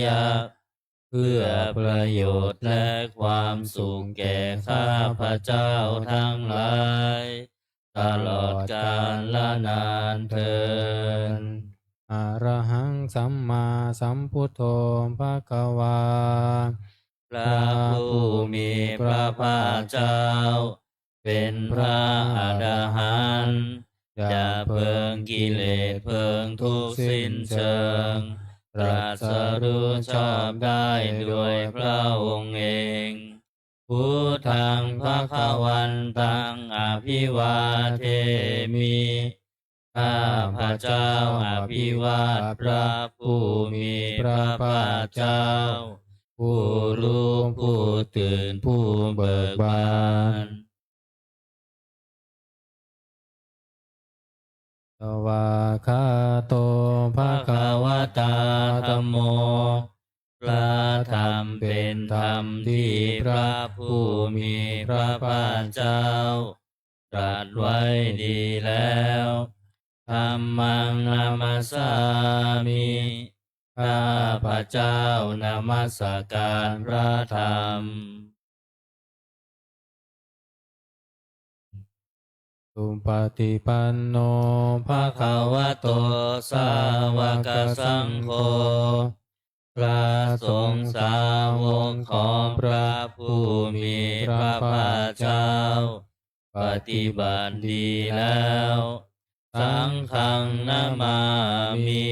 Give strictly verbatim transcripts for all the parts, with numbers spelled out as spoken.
ยะ เพื่อประโยชน์และความสุขแก่ข้าพเจ้าทั้งหลาย ตลอดกาลนานเทอญ Arahaṃ sammāsambuddho bhagavā. พระผู้มีพระภาคเจ้า เป็นพระอรหันต์ ดับเพลิงกิเลสเพลิงทุกข์สิ้นเชิง ตรัสรู้ชอบได้โดยพระองค์เอง Buddhaṃ bhagavantaṃ abhivādemi. ข้าพเจ้าอภิวาทพระผู้มีพระภาคเจ้า ผู้รู้ผู้ตื่นผู้เบิกบาน Svākkhāto bhagavatā dhammo. พระธรรมเป็นธรรมที่พระผู้มีพระภาคเจ้า ตรัสไว้ดีแล้ว Dhammaṃ namassāmi. ข้าพเจ้านมัสการพระธรรม Supaṭipanno bhagavato sāvakasaṅgho. พระสงฆ์สาวกของพระผู้มีพระภาคเจ้า ปฏิบัติดีแล้ว Saṅghaṃ namāmi.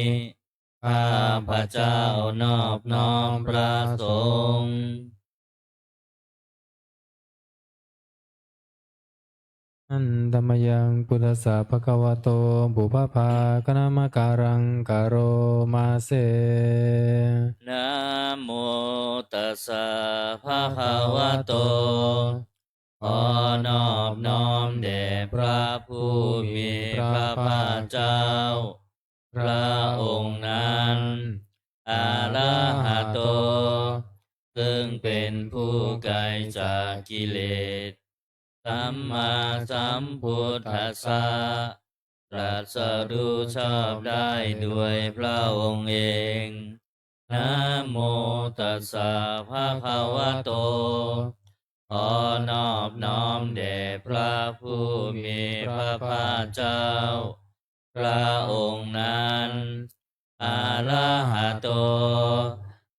ข้าพเจ้านอบน้อมพระสงฆ์ Handa mayaṃ buddhassa bhagavato pubbabhāganamakāraṃ karoma se. Namo tassa bhagavato. ขอนอบน้อมแด่พระผู้มีพระภาคเจ้า พระองค์นั้น Arahato ซึ่งเป็นผู้ไกลจากกิเลส Sammāsambuddhassa ตรัสรู้ชอบได้โดยพระองค์เอง Namo tassa bhagavato. ขอนอบน้อมแด่พระผู้มีพระภาคเจ้า พระองค์นั้น Arahato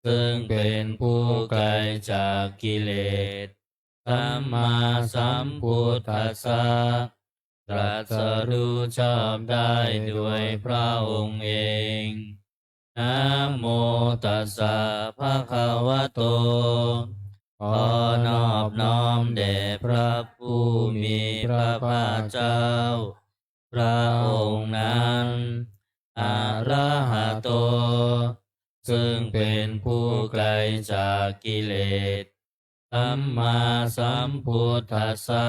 ซึ่งเป็นผู้ไกลจากกิเลส Sammāsambuddhassa ตรัสรู้ชอบได้โดยพระองค์เอง Namo tassa bhagavato. ขอนอบน้อมแด่พระผู้มีพระภาคเจ้า พระองค์นั้น Arahato ซึ่งเป็นผู้ไกลจากกิเลส Sammāsambuddhassa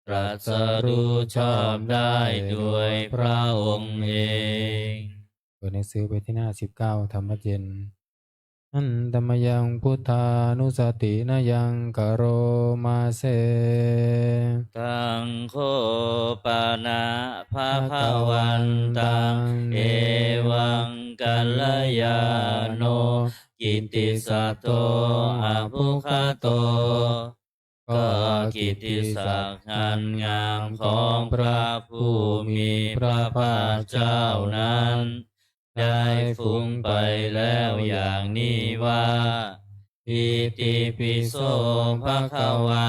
ตรัสรู้ชอบได้โดยพระองค์เอง เปิดหนังสือไปที่หน้าสิบเก้า ธรรมเย็น Handa mayaṃ buddhānussatinayaṃ karoma se. Taṃ kho pana bhagavantaṃ evaṃ kalyāṇo kittisaddo abbhuggato. ก็กิตติศักดิ์อันงามของพระผู้มีพระภาคเจ้านั้น ได้ฟุ้งไปแล้วอย่างนี้ว่า Itipi so bhagavā.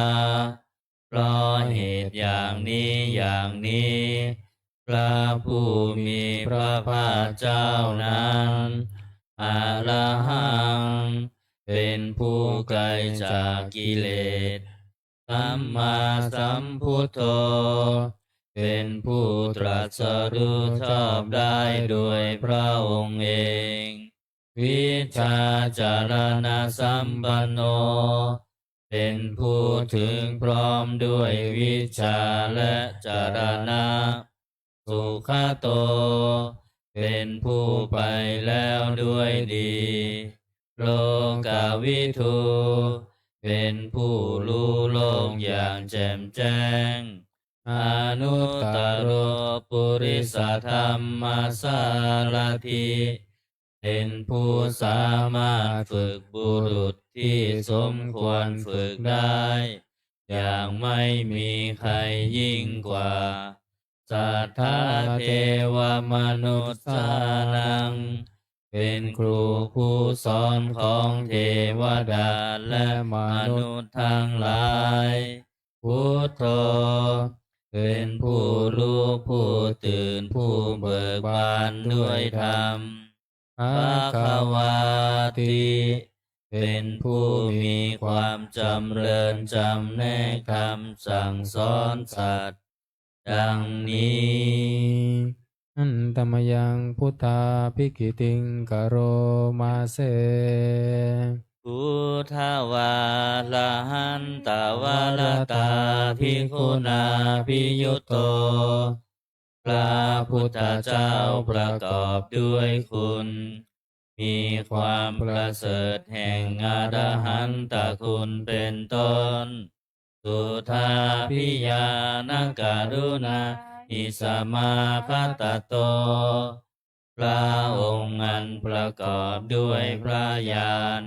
เพราะเหตุอย่างนี้อย่างนี้ พระผู้มีพระภาคเจ้านั้น Arahaṃ เป็นผู้ไกลจากกิเลส Sammāsambuddho เป็นผู้ตรัสรู้ชอบได้โดยพระองค์เอง Vijjācaraṇasampanno เป็นผู้ถึงพร้อมด้วยวิชชาและจรณะ Sugato เป็นผู้ไปแล้วด้วยดี Lokavidū เป็นผู้รู้โลกอย่างแจ่มแจ้ง Anuttaro purisadammasārathi เป็นผู้สามารถฝึกบุรุษที่สมควรฝึกได้ อย่างไม่มีใครยิ่งกว่า Satthā devamanussānaṃ เป็นครูผู้สอนของเทวดาและมนุษย์ทั้งหลาย Buddho เป็นผู้รู้ผู้ตื่นผู้เบิกบานด้วยธรรม Bhagavāti เป็นผู้มีความจำเริญจำแนกธรรมสั่งสอนสัตว์ ดังนี้ Handa mayaṃ buddhābhigītiṃ karoma se. Buddhā vārahantā varatā bhikkhunā abhiyutto. พระพุทธเจ้าประกอบด้วยคุณ มีความประเสริฐแห่งอรหันตคุณเป็นต้น Suddhābhiñāṇakaruṇāhi samāgatatto. พระองค์อันประกอบด้วยพระญาณ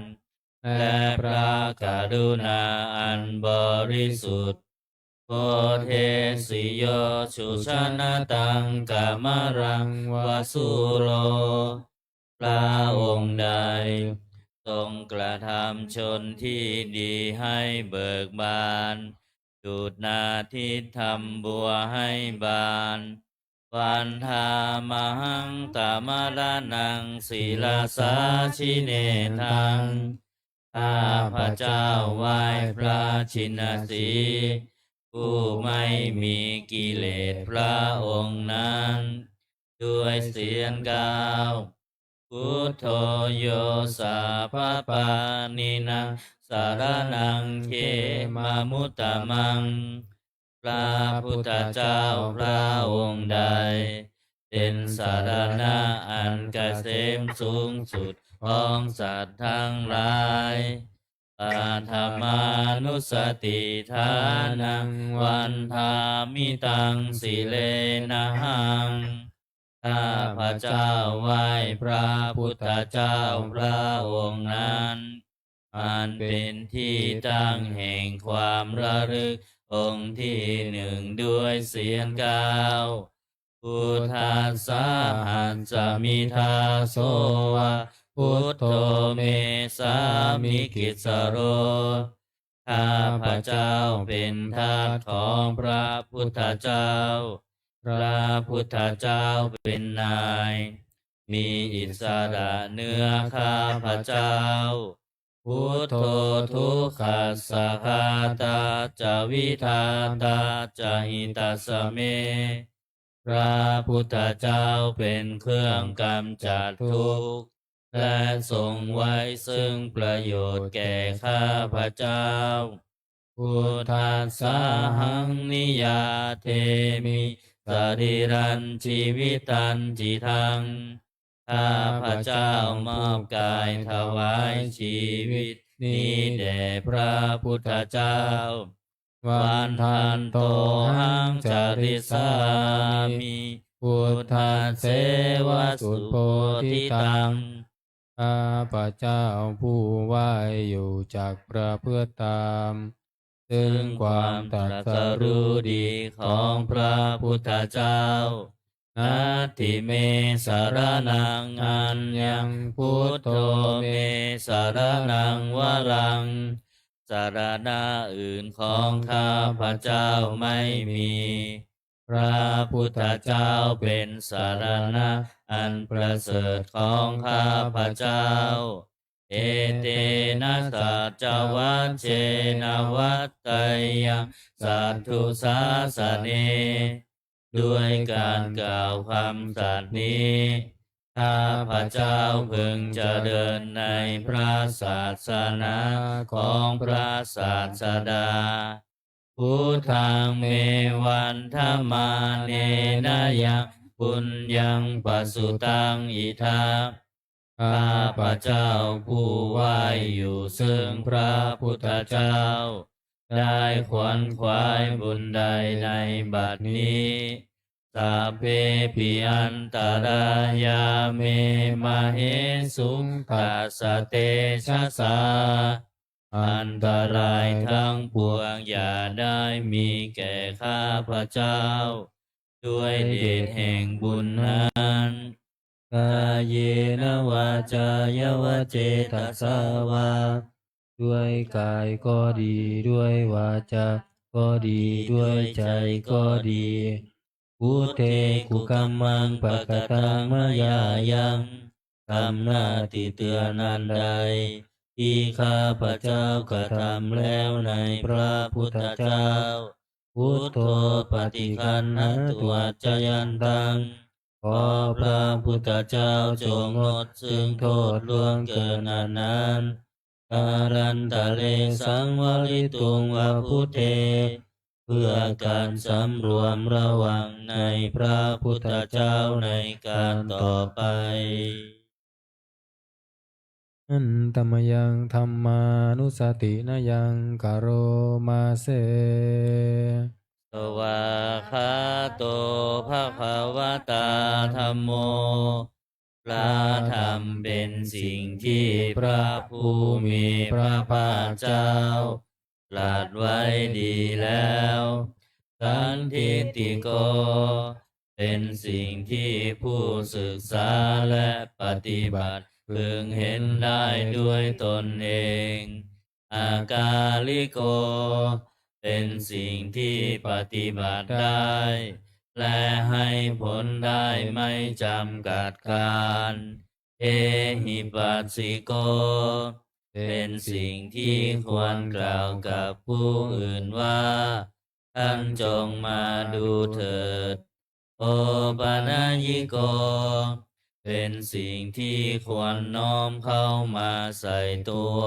และพระกรุณาอันบริสุทธิ์ Bodhesi yo sujanataṃ kamalaṃ va sūro. พระองค์ใดทรงกระทำชนที่ดีให้เบิกบาน ดุจนาทิตย์ทำบัวให้บาน Vandāmahaṃ tamaraṇaṃ sirasā jinendaṃ. ข้าพเจ้าไหว้พระชินสีห์ ผู้ไม่มีกิเลสพระองค์นั้น ด้วยเสียงกล่าว Buddho yo sabbapāṇīnaṃ saraṇaṃ khemamuttamaṃ. พระพุทธเจ้าพระองค์ใด เป็นสรณะอันเกษมสูงสุดของสัตว์ทั้งหลาย Paṭhamānussatiṭṭhānaṃ vandāmi taṃ sirenahaṃ. ข้าพเจ้าไหว้พระพุทธเจ้าพระองค์นั้น อันเป็นที่ตั้งแห่งความระลึกองค์ที่หนึ่งด้วยเสียงกล่าว Buddhassāhasmi dāso va buddho me sāmikissaro. ข้าพเจ้าเป็นทาสของพระพุทธเจ้า พระพุทธเจ้าเป็นนาย มีอิสระเหนือข้าพเจ้า Buddho dukkhassa ghātā ca vidhātā ca hitassa me. พระพุทธเจ้าเป็นเครื่องกำจัดทุกข์ และทรงไว้ซึ่งประโยชน์แก่ข้าพเจ้า Buddhassāhaṃ niyyādemi sarīrañjīvitañcidaṃ. ข้าพเจ้ามอบกายถวายชีวิตนี้แด่พระพุทธเจ้า Vandantohaṃ carissāmi buddhasseva subodhitaṃ. ข้าพเจ้าผู้ไหว้อยู่จักประพฤติตาม ซึ่งความตรัสรู้ดีของพระพุทธเจ้า Natthi me saraṇaṃ aññaṃ, buddho me saraṇaṃ varaṃ. สรณะอื่นของข้าพเจ้าไม่มี พระพุทธเจ้าเป็นสรณะอันประเสริฐของข้าพเจ้า Etena saccavajjena vaḍḍheyyaṃ satthu sāsane. ด้วยการกล่าวคำสัตย์นี้ ข้าพเจ้าพึงเจริญในพระศาสนาของพระศาสดา Buddhaṃ me vandamānena yaṃ puññaṃ pasutaṃ idha. ข้าพเจ้าผู้ไหว้อยู่ซึ่งพระพุทธเจ้า ได้ขวนขวายบุญใดในบัดนี้ Sabbepi antarāyā me māhesuṃ tassa tejasā. อันตรายทั้งปวงอย่าได้มีแก่ข้าพเจ้า ด้วยเดชแห่งบุญนั้น Kāyena vācāya va cetasā vā ด้วยกายก็ดี ด้วยวาจาก็ดี ด้วยใจก็ดี Buddhe kukammaṃ pakataṃ mayā yaṃ คำหน้าติเตือนอันใด ที่ข้าพเจ้ากระทำแล้วในพระพุทธเจ้า Buddho paṭiggaṇhatu accayantaṃ ขอพระพุทธเจ้าจงงดซึ่งโทษล่วงเกินอันนั้น Kālantare saṃvarituṃ va buddhe เพื่อการสำรวมระวังในพระพุทธเจ้าในการต่อไป Handa mayaṃ dhammānussatinayaṃ karoma se. Svākkhāto bhagavatā dhammo พระธรรมเป็นสิ่งที่พระผู้มีพระภาคเจ้าตรัสไว้ดีแล้ว Sandiṭṭhiko เป็นสิ่งที่ผู้ศึกษาและปฏิบัติพึงเห็นได้ด้วยตนเอง Akāliko เป็นสิ่งที่ปฏิบัติได้ และให้ผลได้ไม่จำกัดกาล Ehipassiko เป็นสิ่งที่ควรกล่าวกับผู้อื่นว่า ท่านจงมาดูเถิด Opanayiko เป็นสิ่งที่ควรน้อมเข้ามาใส่ตัว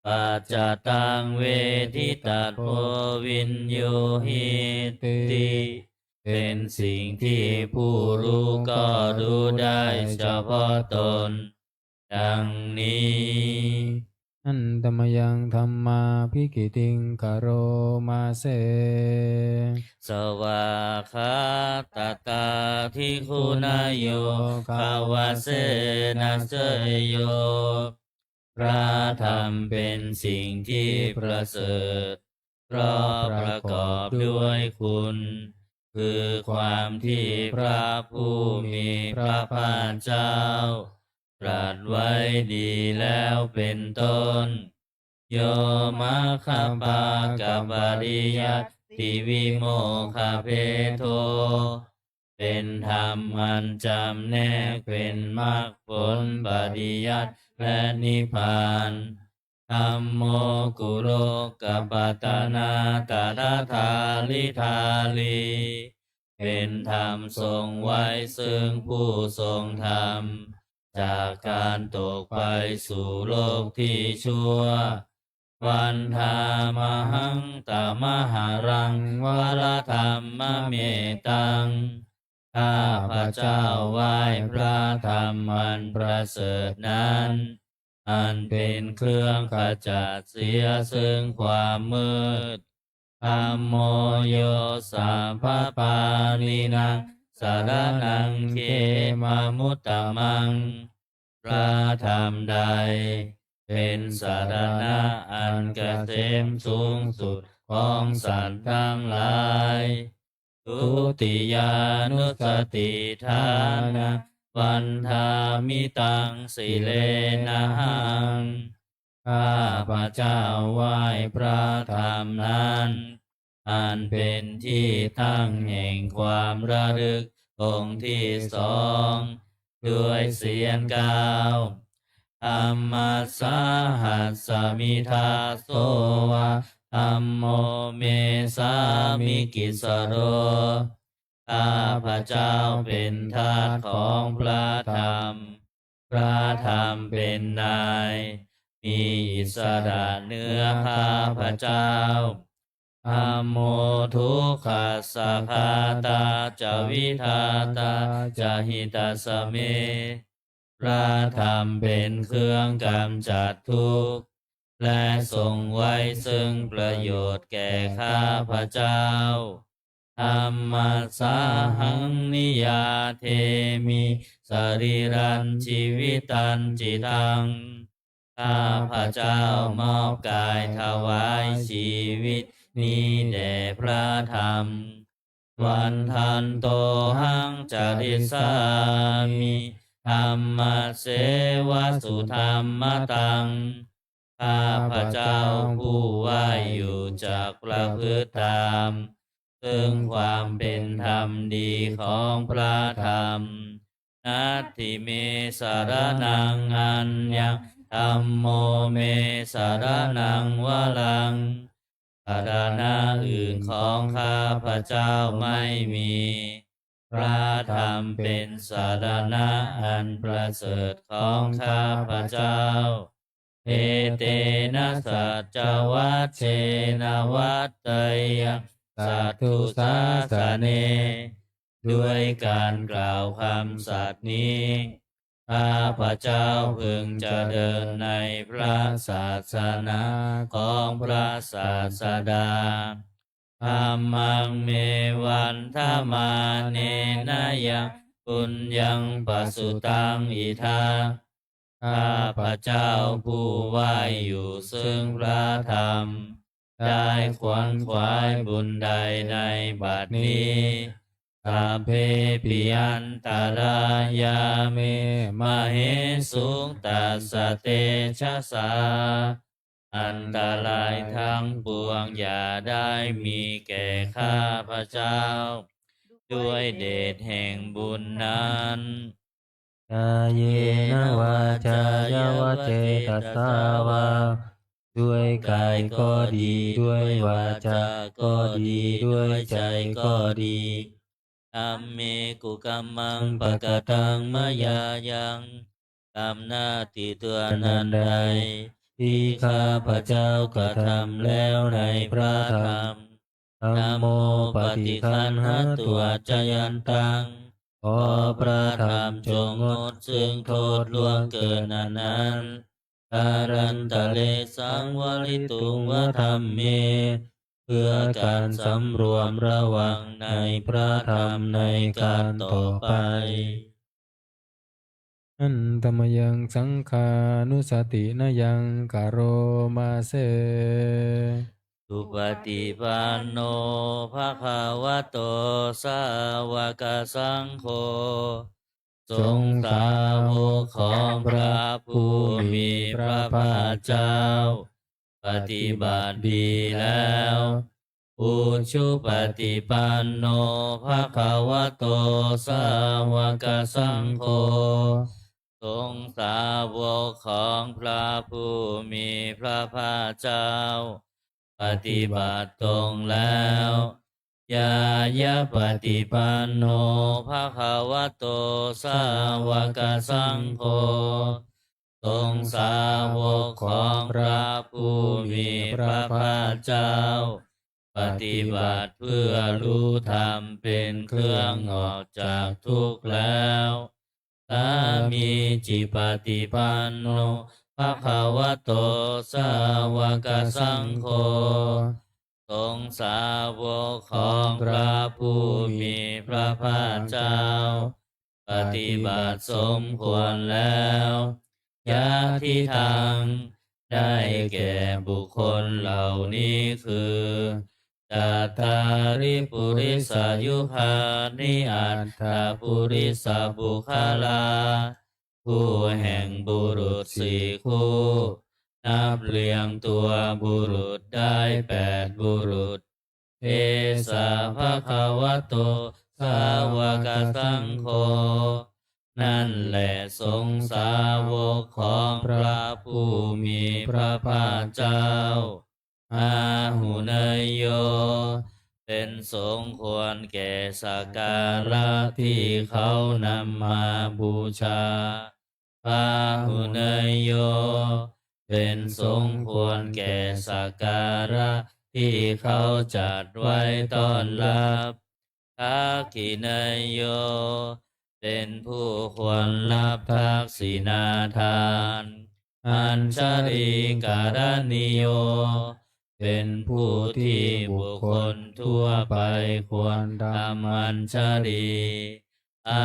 Paccattaṃ veditabbo viññūhīti เป็นสิ่งที่ผู้รู้ก็รู้ได้เฉพาะตน ดังนี้ Handa mayaṃ dhammābhigītiṃ karoma se. Svākkhātatādiguṇayogavasena seyyo พระธรรมเป็นสิ่งที่ประเสริฐ เพราะประกอบด้วยคุณ คือความที่พระผู้มีพระภาคเจ้า ตรัสไว้ดีแล้วเป็นต้น Yo maggapākapariyattivimokkhabhedo เป็นธรรมอันจำแนกเป็นมรรคผลปริยัติและนิพพาน Dhammo kulokapatanā tathādhāridhārī เป็นธรรมทรงไว้ซึ่งผู้ทรงธรรม จากการตกไปสู่โลกที่ชั่ว Vandāmahaṃ tamaharaṃ varatamametaṃ ข้าพเจ้าไหว้พระธรรมอันประเสริฐนั้น อันเป็นเครื่องขจัดเสียซึ่งความมืด Dhammo yo sabbapāṇīnaṃ saraṇaṃ khemamuttamaṃ พระธรรมใดเป็นสรณะอันเกษมสูงสุดของสัตว์ทั้งหลาย Dutiyānussatiṭṭhānaṃ vandāmi taṃ sirenahaṃ ข้าพเจ้าไหว้พระธรรมนั้น อันเป็นที่ตั้งแห่งความระลึกองค์ที่สอง ด้วยเสียงกล่าว Dhammassāhasmi dāso va dhammo me sāmikissaro ข้าพเจ้าเป็นทาสของพระธรรม พระธรรมเป็นนาย มีอิสระเหนือข้าพเจ้า Dhammo dukkhassa ghātā ca vidhātā ca hitassa me พระธรรมเป็นเครื่องกำจัดทุกข์ และทรงไว้ซึ่งประโยชน์แก่ข้าพเจ้า Dhammassāhaṃ niyyādemi sarīrañjīvitañcidaṃ. ข้าพเจ้ามอบกายถวายชีวิตนี้แด่พระธรรม Vandantohaṃ carissāmi dhammasseva sudhammataṃ. ข้าพเจ้าผู้ไหว้อยู่จักประพฤติตาม ซึ่งความเป็นธรรมดีของพระธรรม Natthi me saraṇaṃ aññaṃ, dhammo me saraṇaṃ varaṃ. สรณะอื่นของข้าพเจ้าไม่มี พระธรรมเป็นสรณะอันประเสริฐของข้าพเจ้า Etena saccavajjena vaḍḍeyyaṃ satthu sāsane. ด้วยการกล่าวคำสัตย์นี้ ข้าพเจ้าพึงจะเดินในพระศาสนาของพระศาสดา Dhammaṃ me vandamānena yaṃ puññaṃ pasutaṃ idha. ข้าพเจ้าผู้ไหว้อยู่ซึ่งพระธรรม ได้ขวนขวายบุญใดในบัดนี้ Sabbepi antarāyā me māhesuṃ tassa tejasā. อันตรายทั้งปวงอย่าได้มีแก่ข้าพเจ้า ด้วยเดชแห่งบุญนั้น Kāyena vācāya va cetasā vā. ด้วยกายก็ดี ด้วยวาจาก็ดี ด้วยใจก็ดี Dhamme kukammaṃ pakataṃ mayā yaṃ. กรรมหน้าที่ตัวนั้นใด ที่ข้าพเจ้ากระทำแล้วในพระธรรม Dhammo paṭiggaṇhatu accayantaṃ. ขอพระธรรมจงงดซึ่งโทษล่วงเกินอันนั้น Kālantare saṃvarituṃ va dhamme. เพื่อการสำรวมระวังในพระธรรมในการต่อไป Handa mayaṃ saṅghānussatinayaṃ karoma se. Supaṭipanno bhagavato sāvakasaṅgho. สงฆ์สาวกของพระผู้มีพระภาคเจ้า ปฏิบัติดีแล้ว Ujupaṭipanno bhagavato sāvakasaṅgho. สงฆ์สาวกของพระผู้มีพระภาคเจ้า ปฏิบัติตรงแล้ว Ñāyapaṭipanno bhagavato sāvakasaṅgho. สงฆ์สาวกของพระผู้มีพระภาคเจ้า ปฏิบัติเพื่อรู้ธรรมเป็นเครื่องออกจากทุกข์แล้ว Sāmīcipaṭipanno bhagavato sāvakasaṅgho. สงฆ์สาวกของพระผู้มีพระภาคเจ้า ปฏิบัติสมควรแล้ว Yadidaṃ ได้แก่บุคคลเหล่านี้คือ Cattāri purisayugāni aṭṭha purisapuggalā. คู่แห่งบุรุษสี่คู่ นับเรียงตัวบุรุษได้แปดบุรุษ Esa bhagavato sāvakasaṅgho. นั่นแหละสงฆ์สาวกของพระผู้มีพระภาคเจ้า Āhuneyyo เป็นสงฆ์ควรแก่สักการะที่เขานำมาบูชา Pāhuneyyo เป็นสงฆ์ควรแก่สักการะที่เขาจัดไว้ต้อนรับ Dakkhiṇeyyo เป็นผู้ควรรับทักษิณาทาน Añjalikaraṇīyo เป็นผู้ที่บุคคลทั่วไปควรทำอัญชลี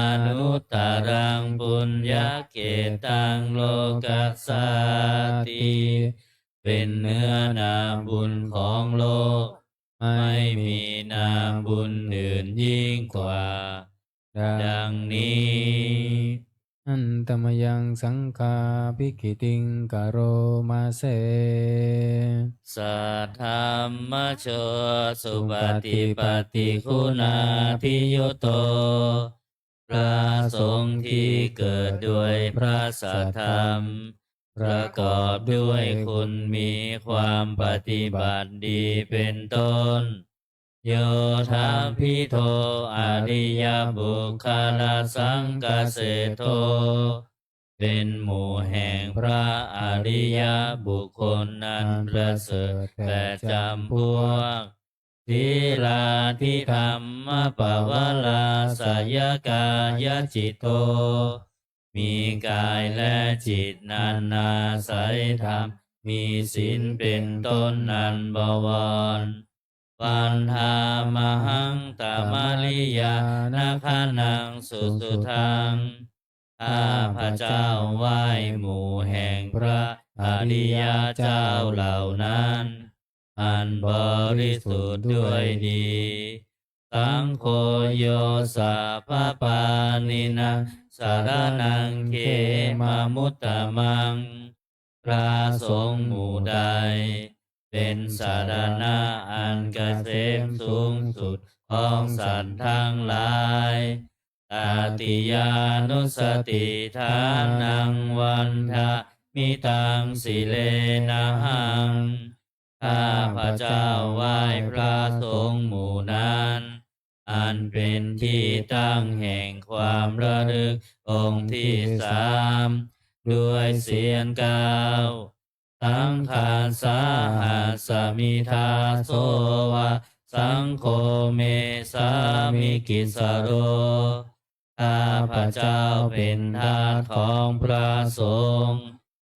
anuttaraṃ puññakkhettaṃ lokassāti เป็นเนื้อนาบุญของโลก ไม่มีนาบุญอื่นยิ่งกว่า ดังนี้ Handa mayaṃ saṅghābhigītiṃ karoma se. Saddhammajo supaṭipattiguṇādiyutto พระสงฆ์ที่เกิดด้วยพระสัทธรรม ประกอบด้วยคุณมีความปฏิบัติดีเป็นต้น Yodapitto ariyapuggalasaṅghaseṭṭho เป็นหมู่แห่งพระอริยบุคคลนั้นประเสริฐแปดจำพวก Sīlādidhammapavarāsayakāyacitto มีกายและจิตนั้นอาศัยธรรม มีศีลเป็นต้นนั้นบวร Vandāmahaṃ tamariyanāgaṇaṃ susuddhaṃ ข้าพเจ้าไหว้หมู่แห่งพระอริยเจ้าเหล่านั้น อันบริสุทธิ์ด้วยดี Saṅgho yo sabbapāṇīnaṃ saraṇaṃ khemamuttamaṃ พระสงฆ์หมู่ใด เป็นสรณะอันเกษมสูงสุดของสัตว์ทั้งหลาย Tatiyānussatiṭṭhānaṃ vandāmi taṃ sirenahaṃ ข้าพเจ้าไหว้พระสงฆ์หมู่นั้น อันเป็นที่ตั้งแห่งความระลึกองค์ที่สาม ด้วยเสียงกล่าว Saṅghassa ahasmi dāso va, saṅgho me sāmikissaro ข้าพเจ้าเป็นทาสของพระสงฆ์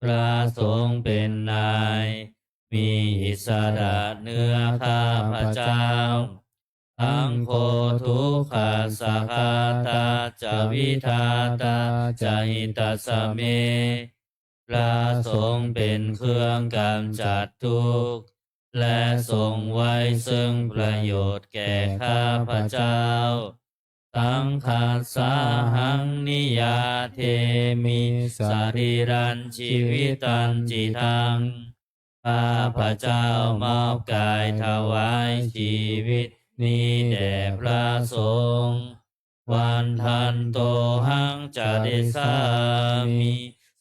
พระสงฆ์เป็นนาย มีอิสระเหนือข้าพเจ้า Saṅgho dukkhassa ghātā ca vidhātā ca hitassa me พระสงฆ์เป็นเครื่องกำจัดทุกข์ และทรงไว้ซึ่งประโยชน์แก่ข้าพเจ้า Saṅghassāhaṃ niyyādemi sarīrañjīvitañcidaṃ ข้าพเจ้ามอบกายถวายชีวิตนี้แด่พระสงฆ์ Vandantohaṃ carissāmi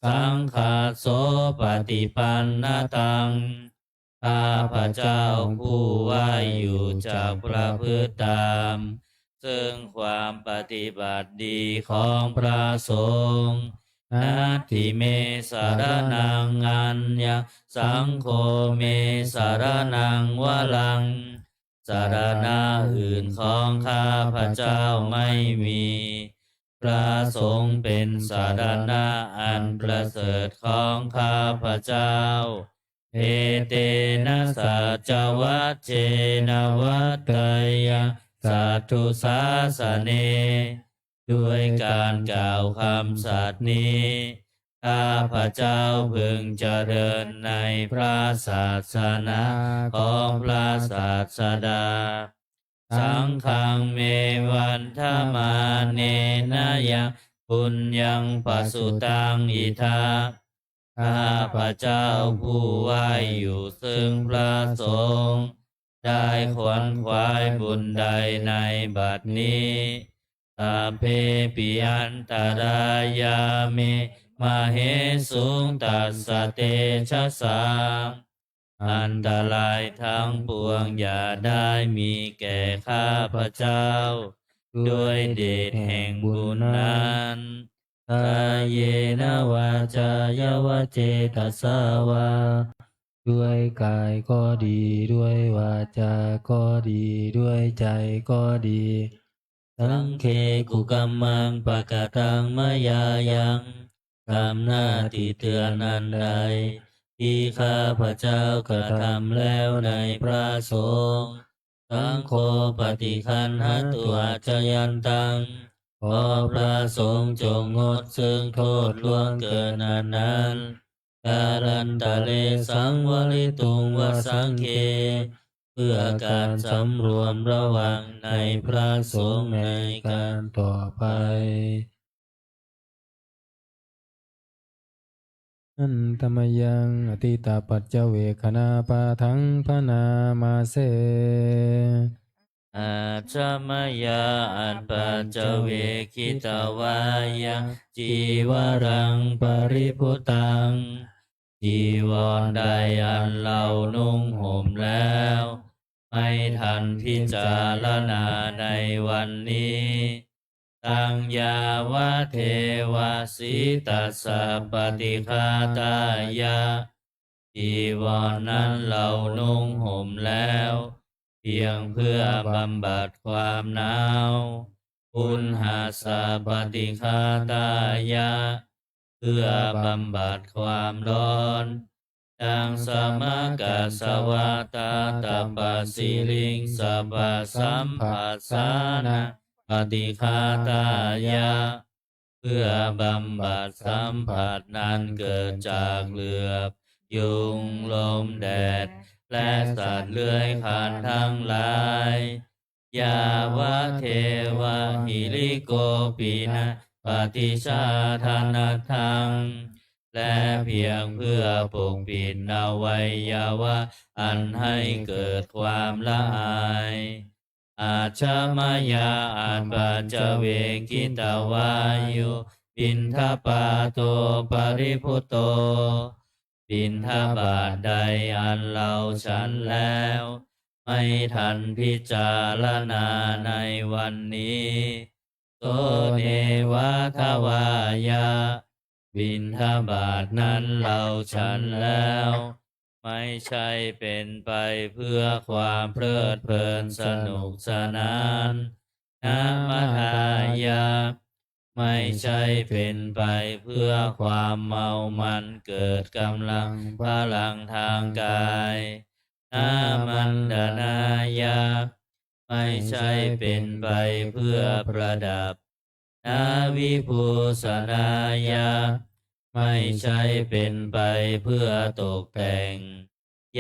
saṅghassopaṭipannataṃ ข้าพเจ้าผู้ไหว้อยู่จักประพฤติตาม ซึ่งความปฏิบัติดีของพระสงฆ์ Natthi me saraṇaṃ aññaṃ, saṅgho me saraṇaṃ varaṃ สรณะอื่นของข้าพเจ้าไม่มี พระสงฆ์เป็นสรณะอันประเสริฐของข้าพเจ้า Etena saccavajjena vaḍḍheyyaṃ satthu-sāsane ด้วยการกล่าวคำสัตย์นี้ ข้าพเจ้าพึงเจริญในพระศาสนาของพระศาสดา Saṅghaṃ me vandamānena yaṃ puññaṃ pasutaṃ idha ข้าพเจ้าผู้ไหว้อยู่ซึ่งพระสงฆ์ ได้ขวนขวายบุญใดในบัดนี้ Sabbepi antarāyā me māhesuṃ tassa tejasā อันตรายทั้งปวงอย่าได้มีแก่ข้าพเจ้า ด้วยเดชแห่งบุญนั้น Kāyena vācāya va cetasā vā ด้วยกายก็ดี ด้วยวาจาก็ดี ด้วยใจก็ดี Saṅghe kukammaṃ pakataṃ mayā yaṃ กรรมหน้าที่เตือนอันใด ที่ข้าพเจ้ากระทำแล้วในพระสงฆ์ Saṅgho paṭiggaṇhatu accayantaṃ ขอพระสงฆ์จงงดซึ่งโทษล่วงเกินนั้นๆ Kālantare saṃvarituṃ va saṅghe เพื่อการสำรวมระวังในพระสงฆ์ในการต่อไป Handa mayaṃ atītapaccavekkhaṇapāṭhaṃ bhaṇāma se. Ajja mayā appaccavekkhitvā yaṃ cīvaraṃ paribhuttaṃ จีวรใดอันเรานุ่งห่มแล้ว ไม่ทันพิจารณาในวันนี้ Taṃ yāvadeva sītassa paṭighātāya จีวรนั้นเรานุ่งห่มแล้ว เพียงเพื่อบำบัดความหนาว Uṇhassa paṭighātāya เพื่อบำบัดความร้อน Taṃ samaggassa vātatappasiriṃsapasamphassānapaṭighātāya เพื่อบำบัดสัมผัสนั้นเกิดจากเหลือบ ยุง ลม แดด และสัตว์เลื้อยคลานทั้งหลาย Yāvadeva hirikopina paṭicchādanatthaṃ และเพียงเพื่อปกปิดอวัยวะอันให้เกิดความละอาย Ajja mayā appaccavekkhitvā yo piṇḍapāto paribhutto บิณฑบาตใดอันเราฉันแล้ว ไม่ทันพิจารณาในวันนี้ So neva davāya บิณฑบาตนั้นเราฉันแล้ว ไม่ใช่เป็นไปเพื่อความเพลิดเพลินสนุกสนาน Na madāya ไม่ใช่เป็นไปเพื่อความเมามันเกิดกำลังพลังทางกาย Na maṇḍanāya ไม่ใช่เป็นไปเพื่อประดับ Na vibhūsanāya ไม่ใช่เป็นไปเพื่อตกแต่ง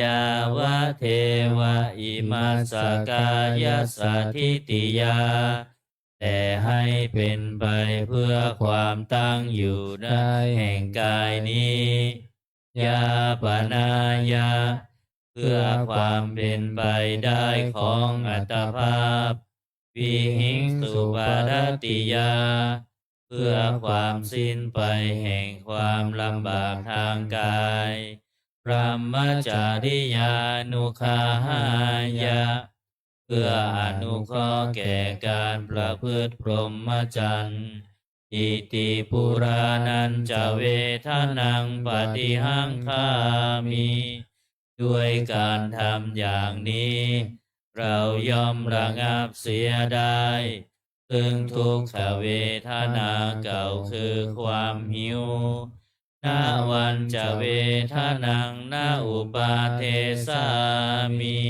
Yāvadeva imassa kāyassa ṭhitiyā แต่ให้เป็นไปเพื่อความตั้งอยู่ได้แห่งกายนี้ Yāpanāya เพื่อความเป็นไปได้ของอัตภาพ Vihiṃsuparatiyā เพื่อความสิ้นไปแห่งความลำบากทางกาย Brahmacariyānuggahāya เพื่ออนุเคราะห์แก่การประพฤติพรหมจรรย์ Iti purāṇañca vedanaṃ paṭihaṅkhāmi ด้วยการทำอย่างนี้ เราย่อมระงับเสียได้ ซึ่งทุกขเวทนาเก่าคือความหิว Navañca vedanaṃ na uppādessāmi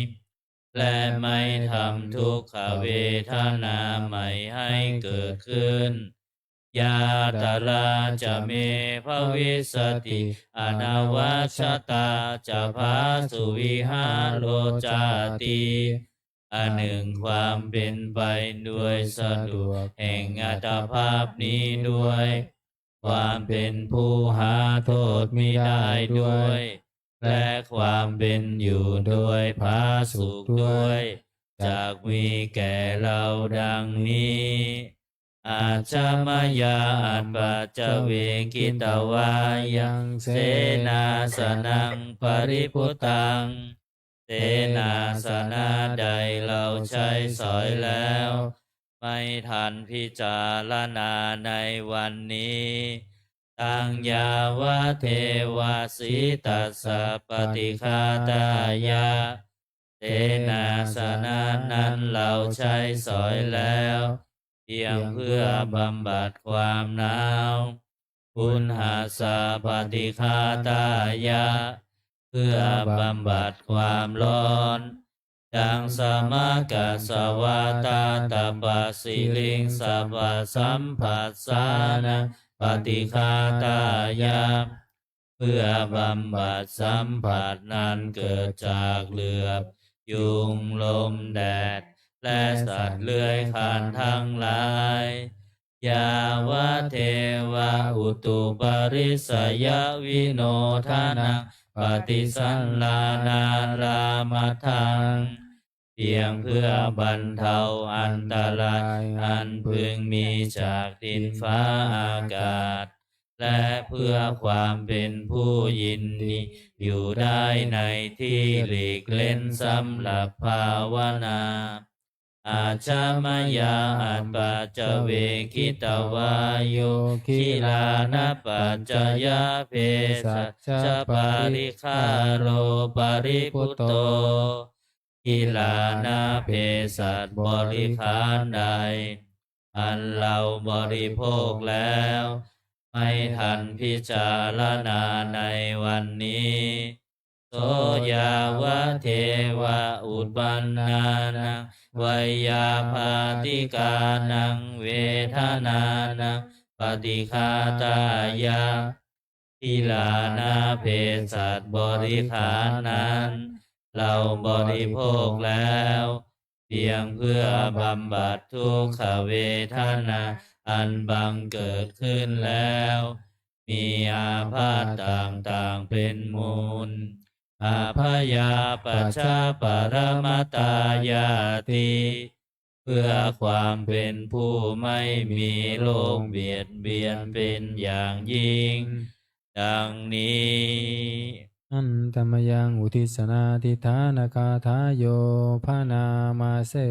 และไม่ทำทุกขเวทนาใหม่ให้เกิดขึ้น Yātrā ca me bhavissati anavajjatā ca phāsuvihāro cāti อันหนึ่งความเป็นไปโดยสะดวกแห่งอัตภาพนี้ด้วย ความเป็นผู้หาโทษมิได้ด้วย และความเป็นอยู่โดยผาสุกข์ด้วย จักมีแก่เราดังนี้ Ajja mayā appaccavekkhitvā yaṃ senāsanaṃ paribhuttaṃ เสนาสนะใดเราใช้สอยแล้ว ไม่ทันพิจารณาในวันนี้ Taṃ yāvadeva sītassa paṭighātāya เสนาสนะนั้นเราใช้สอยแล้ว เพียงเพื่อบำบัดความหนาว Uṇhassa paṭighātāya พื่อบำบัดความร้อน Caṃsamakassavātātapasiriṃ sabbasampassānaṃ paṭighātāya เพื่อบำบัดสัมผัสนั้นเกิดจากเหลือบยุง ลมแดด และสัตว์เลื้อยคลานทั้งหลาย Yāvadeva utuparissayavinodanaṃ paṭisallānārāmatthaṃ เพียงเพื่อบรรเทาอันตรายอันพึงมีจากดินฟ้าอากาศ และเพื่อความเป็นผู้ยินดีอยู่ได้ในที่หลีกเล้นสำหรับภาวนา Ajja mayā apaccavekkhitvā yo gilānapaccayabhesajjaparikkhāro paribhutto Gilānapaccayabhesajjaparikkhāro อันเราบริโภคแล้ว ไม่ทันพิจารณาในวันนี้ So yāvadeva uppannānaṃ veyyābādhikānaṃ vedanānaṃ paṭighātāya Gilānapaccayabhesajjaparikkhāro paribhutto นั้น เราบริโภคแล้ว เพียงเพื่อบำบัดทุกขเวทนาอันบังเกิดขึ้นแล้ว มีอาพาธต่างๆเป็นมูล Abyāpajjhaparamatāyāti เพื่อความเป็นผู้ไม่มีโรคเบียดเบียนเป็นอย่างยิ่ง ดังนี้ Handa mayaṃ uddissanādhiṭṭhānagāthāyo bhaṇāma se.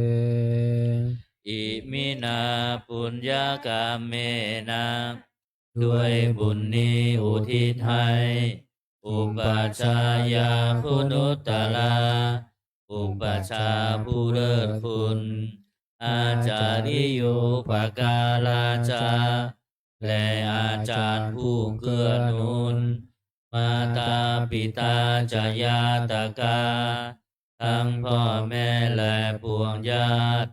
Iminā puññakammena ด้วยบุญนี้อุทิศให้ Upajjhāyā guṇuttarā อุปัชฌาย์ผู้เลิศคุณ Ācariyūpakārā ca และอาจารย์ผู้เกื้อหนุน Mātā pitā ca ñātakā ทั้งพ่อแม่และปวงญาติ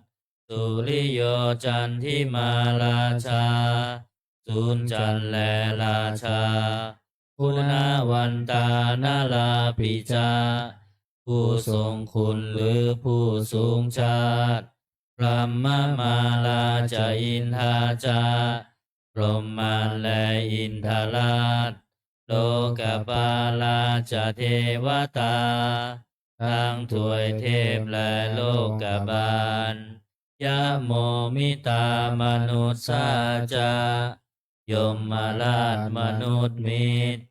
Suriyo candimā rājā สุริจันทร์และราชา Guṇavantā narāpi ca ผู้ทรงคุณหรือผู้สูงชาติ Brahmamārā ca indā ca พรหมมารและอินทราช Lokapālā ca devatā ทั้งทวยเทพและโลกบาล Yamo mittā manussā ca ยมราชมนุษย์มิตร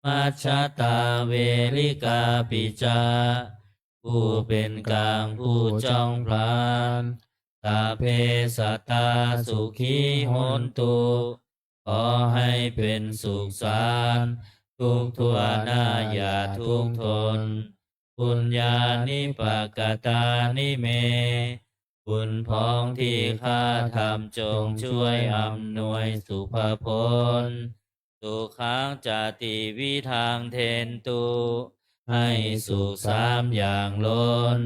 Majjhattā verikāpi ca ผู้เป็นกลางผู้จ้องผลาญ Sabbe sattā sukhī hontu ขอให้เป็นสุขสันต์ทุกทั่วหน้าอย่าทุกข์ทน Puññāni pakatāni me บุญพ้องที่ข้าทำจงช่วยอำนวยสุภผล Sukhañca tividhaṃ dentu ให้สุขสามอย่างล้น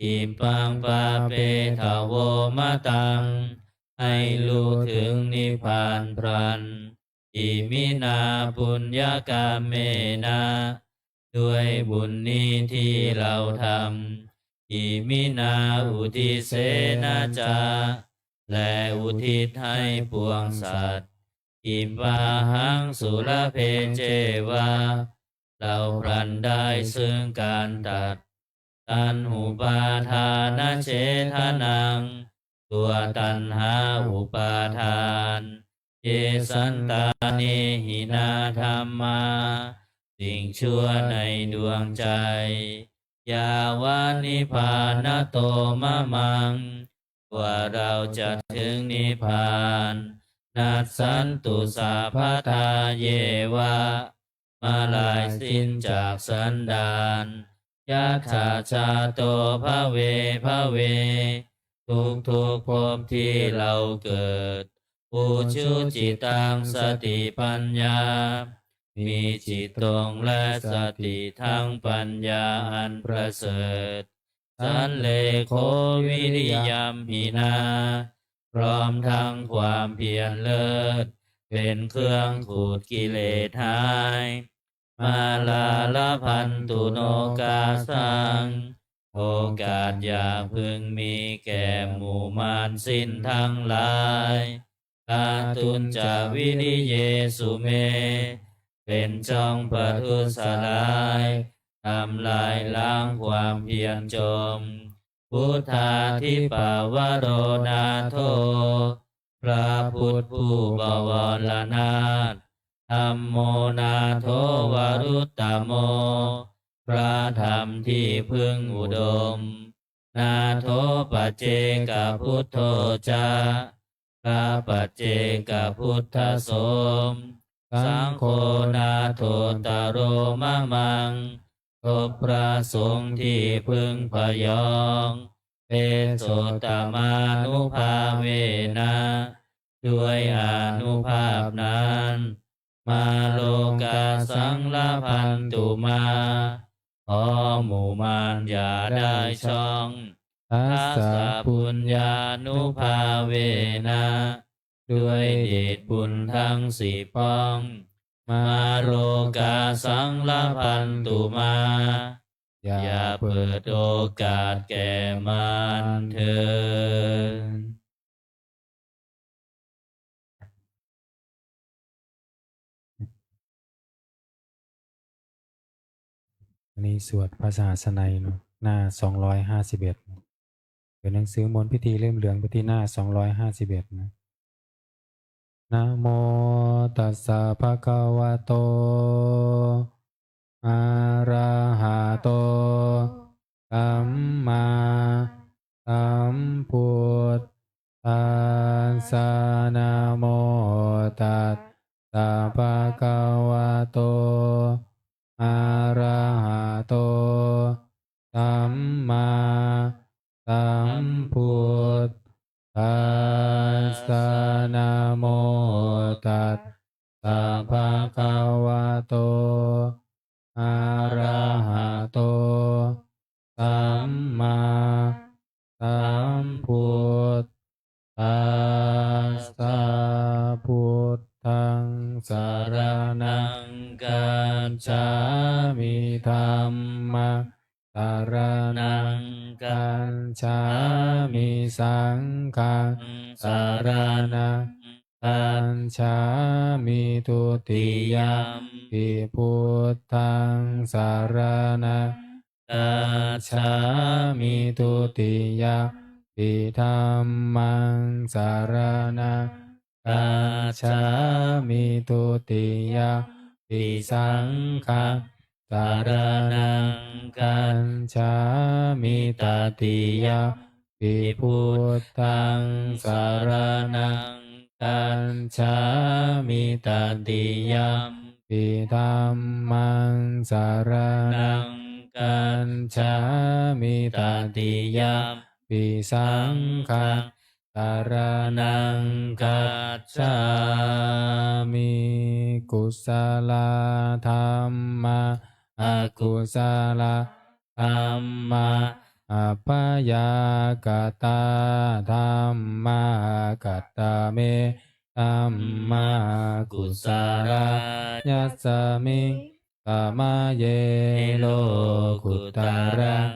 Khippaṃ pāpetha vomataṃ ให้รู้ถึงนิพพานพลัน Iminā puññakammena ด้วยบุญนี้ที่เราทำ Iminā uddisena ca และอุทิศให้ปวงสัตว์ Khippāhaṃ sulabhe ceva เราพลันได้ซึ่งการตัด Taṇhupādānachedanaṃ ตัวตัณหาอุปาทาน Ye santāne hīnā dhammā สิ่งชั่วในดวงใจ Yāva nibbānato mamaṃ กว่าเราจะถึงนิพพาน Nassantu sabbadā yeva เมื่อลายสิ้นจากสันดาน Yattha jāto bhave bhave ทุกๆภพที่เราเกิด Ujucittaṃ satipaññā มีจิตตรงและสติทั้งปัญญาอันประเสริฐ สัลเลโขวิริยัมหินา พร้อมทั้งความเพียรเลิศ เป็นเครื่องขูดกิเลสหาย มาลาลพันตุโนกาสัง โอกาสอย่าพึงมีแก่หมู่มารสิ้นทั้งหลาย กาตุญจวิริเยสุเม เป็นช่องประทุษร้าย ทำลายล้างความเพียรจม พุทธาธิปวโรนาโถ พระพุทธผู้บวรนาถ ธัมโมนาโถวรุตตโม พระธรรมที่พึ่งอุดม นาโถปัจเจกพุทโธจะ พระปัจเจกพุทธสม สังโฆนาโถตโรมะมัง ทบพระสงฆ์ที่พึ่งพยอง เตโสตมานุภาเวนะ ด้วยอานุภาพนั้น มาโลกาสังลพันตุมา ขอหมู่มารอย่าได้ช่อง ทัสสะปุญญานุภาเวนะ ด้วยเดชบุญทั้งสิบป้อง มาโลกาสังลพันตุมา อย่าเปิดโอกาสแก่มารเถิด อันนี้สวดพระสหัสไนยเนาะ หน้าสองร้อยห้าสิบเอ็ด เป็นหนังสือมนต์พิธีเล่มเหลืองไปที่หน้าสองร้อยห้าสิบเอ็ดนะ Namo tassa bhagavato arahato sammāsambuddhassa. Namo tassa bhagavato arahato sammāsambuddhassa. Namo tassa bhagavato arahato sammāsambuddhassa. Buddhaṃ saraṇaṃ gacchāmi. Dhammaṃ saraṇaṃ gacchāmi. Saṅghaṃ saraṇaṃ gacchāmi. Dutiyampi buddhaṃ saraṇaṃ gacchāmi. Dutiyampi dhammaṃ saraṇaṃ gacchāmi. Dutiyampi saṅghaṃ saraṇaṃ gacchāmi. Tatiyampi buddhaṃ saraṇaṃ gacchāmi. Tatiyampi dhammaṃ saraṇaṃ gacchāmi. Tatiyampi saṅghaṃ saraṇaṃ gacchāmi. Kusalā dhammā, akusalā dhammā, abyākatā dhammā. Katame dhammā kusalā? Yasmiṃ samaye lokuttaraṃ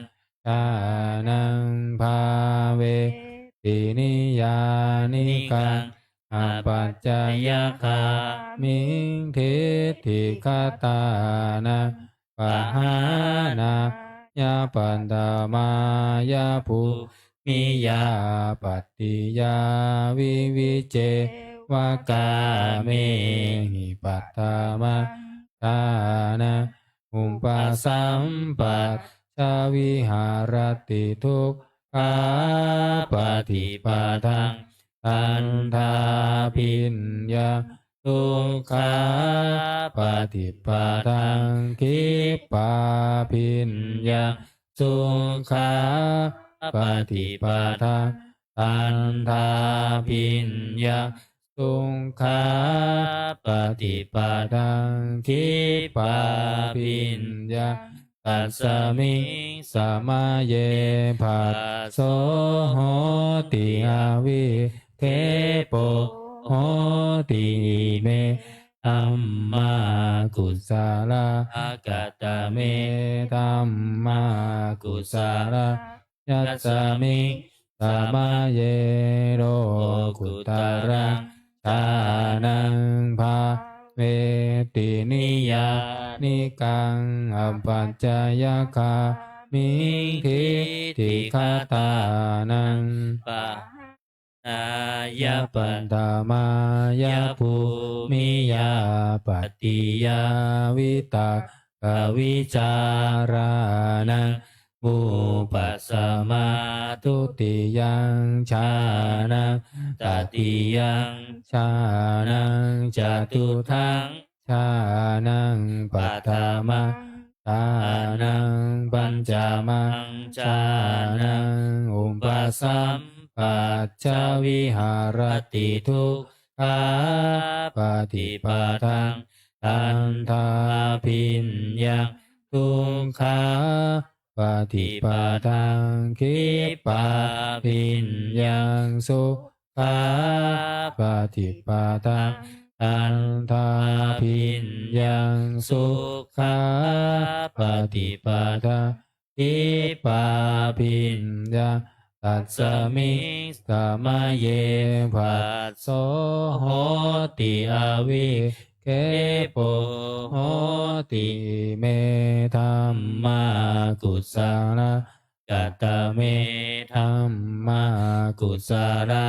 jhānaṃ bhāveti niyyānikaṃ apacayagāmiṃ diṭṭhigatānaṃ pahānāya paṭhamāya bhūmiyā pattiyā vivicceva kāmehi paṭhamajjhānaṃ upasampajja viharati dukkhāpaṭipadaṃ dandhābhiññaṃ, dukkhāpaṭipadaṃ khippābhiññaṃ, sukhāpaṭipadaṃ dandhābhiññaṃ, dukkhāpaṭipadaṃ khippābhiññaṃ, tasmiṃ samaye phasso hoti, avikkhepo hoti. Ime dhammā kusalā. Katame dhammā kusalā? Yasmiṃ samaye lokuttaraṃ jhānaṃ bhāveti niyyānikaṃ apacayagāmiṃ diṭṭhigatānaṃ pahānāya paṭhamāya bhūmiyā pattiyā vitakkavicārānaṃ vūpasamā dutiyaṃ jhānaṃ tatiyaṃ jhānaṃ catutthaṃ jhānaṃ paṭhamaṃ jhānaṃ pañcamaṃ jhānaṃ upasampajja viharati dukkhāpaṭipadaṃ dandhābhiññaṃ dukkhāpaṭipadaṃ khippābhiññaṃ sukhāpaṭipadaṃ dandhābhiññaṃ sukhāpaṭipadaṃ khippābhiññaṃ, tasmiṃ samaye phasso hoti, avikkhepo hoti. Ime dhammā kusalā. Katame dhammā kusalā?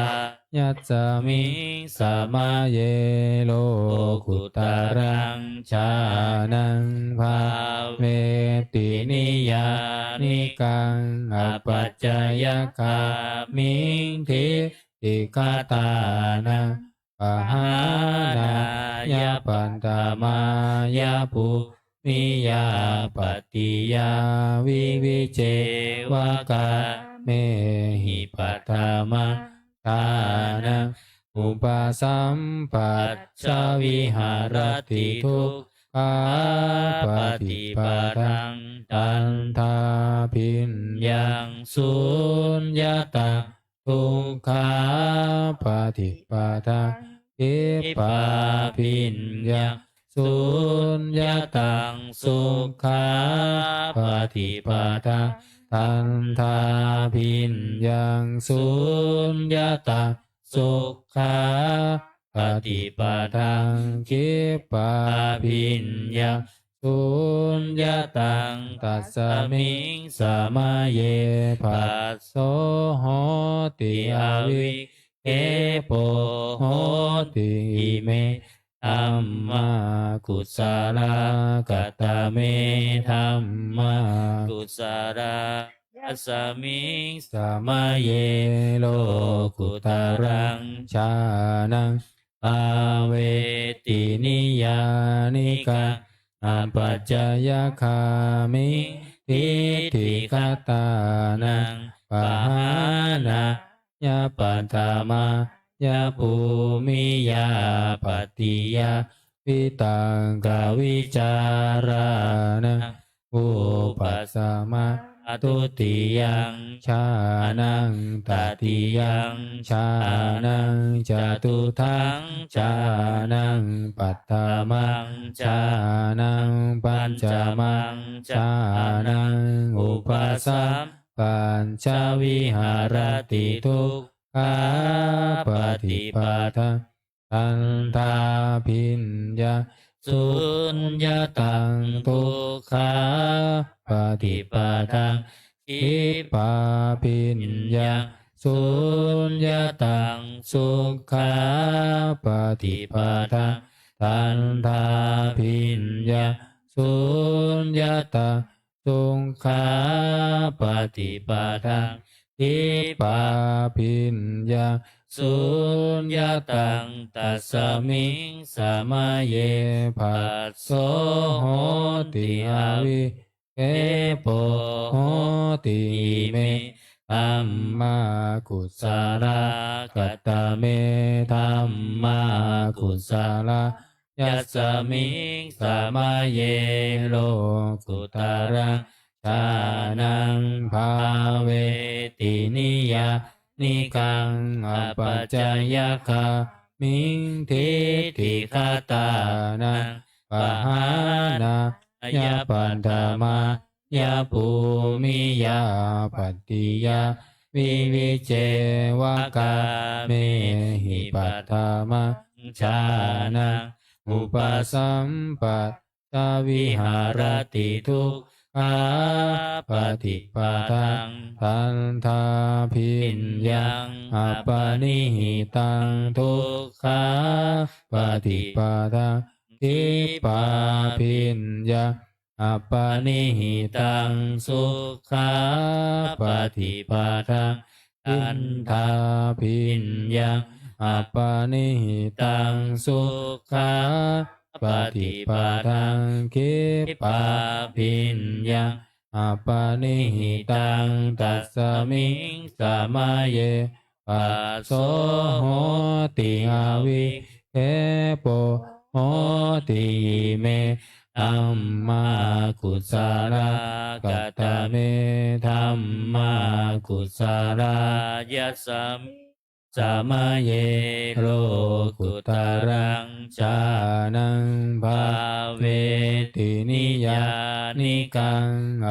Yasmiṃ samaye lokuttaraṃ jhānaṃ bhāveti niyyānikaṃ apacayagāmiṃ diṭṭhigatānaṃ pahānāya paṭhamāya bhūmiyā pattiyā vivicceva kāmehi paṭhamaṃ jhānaṃ upasampajja viharati dukkhāpaṭipadaṃ dandhābhiññaṃ suññataṃ dukkhāpaṭipadaṃ khippābhiññaṃ suññataṃ sukhāpaṭipadaṃ dandhābhiññaṃ suññataṃ sukhāpaṭipadaṃ khippābhiññaṃ suññataṃ, tasmiṃ samaye phasso hoti, avikkhepo hoti. Ime dhammā kusalā. Katame dhammā kusalā? Yasmiṃ samaye lokuttaraṃ jhānaṃ bhāveti niyyānikaṃ apacayagāmiṃ diṭṭhigatānaṃ pahānāya paṭhamāya bhūmiyā pattiyā vitakkavicārānaṃ vūpasamā dutiyaṃ jhānaṃ tatiyaṃ jhānaṃ catutthaṃ jhānaṃ paṭhamaṃ jhānaṃ pañcamaṃ jhānaṃ upasampajja viharati dukkhāpaṭipadaṃ dandhābhiññaṃ suññataṃ dukkhāpaṭipadaṃ khippābhiññaṃ suññataṃ sukhāpaṭipadaṃ dandhābhiññaṃ suññataṃ sukhāpaṭipadaṃ khippābhiññaṃ suññataṃ, tasmiṃ samaye phasso hoti, avikkhepo hoti. Ime dhammā kusalā. Katame dhammā kusalā? Yasmiṃ samaye lokuttaraṃ jhānaṃ bhāveti niyyānikaṃ apacayagāmiṃ diṭṭhigatānaṃ pahānāya paṭhamā ya bhūmiyā pattiyā vivicceva kāmehi paṭhamaṃ jhānaṃ upasampajja viharati dukkhāpaṭipadaṃ dandhābhiññaṃ apanihitaṃ dukkhāpaṭipadaṃ khippābhiññaṃ apanihitaṃ sukhāpaṭipadaṃ dandhābhiññaṃ apanihitaṃ sukhāpaṭipadaṃ khippābhiññaṃ apanihitaṃ tasmiṃ samaye phasso hoti avikkhepo hoti. Ime dhammā kusalā. Katame dhammā kusalā? Yasmiṃ samaye lokuttaraṃ jhānaṃ bhāveti niyyānikaṃ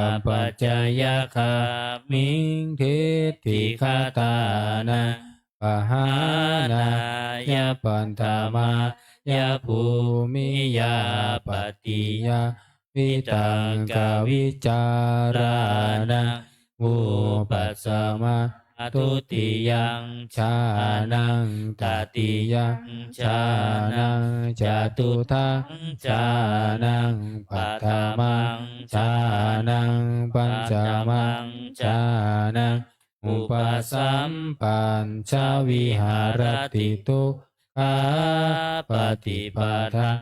apacayagāmiṃ diṭṭhigatānaṃ pahānāya paṭhamāya bhūmiyā pattiyā vitakkavicārānaṃ vūpasamā dutiyaṃ jhānaṃ tatiyaṃ jhānaṃ catutthaṃ jhānaṃ paṭhamaṃ jhānaṃ pañcamaṃ jhānaṃ upasampajja viharati dukkhāpaṭipadaṃ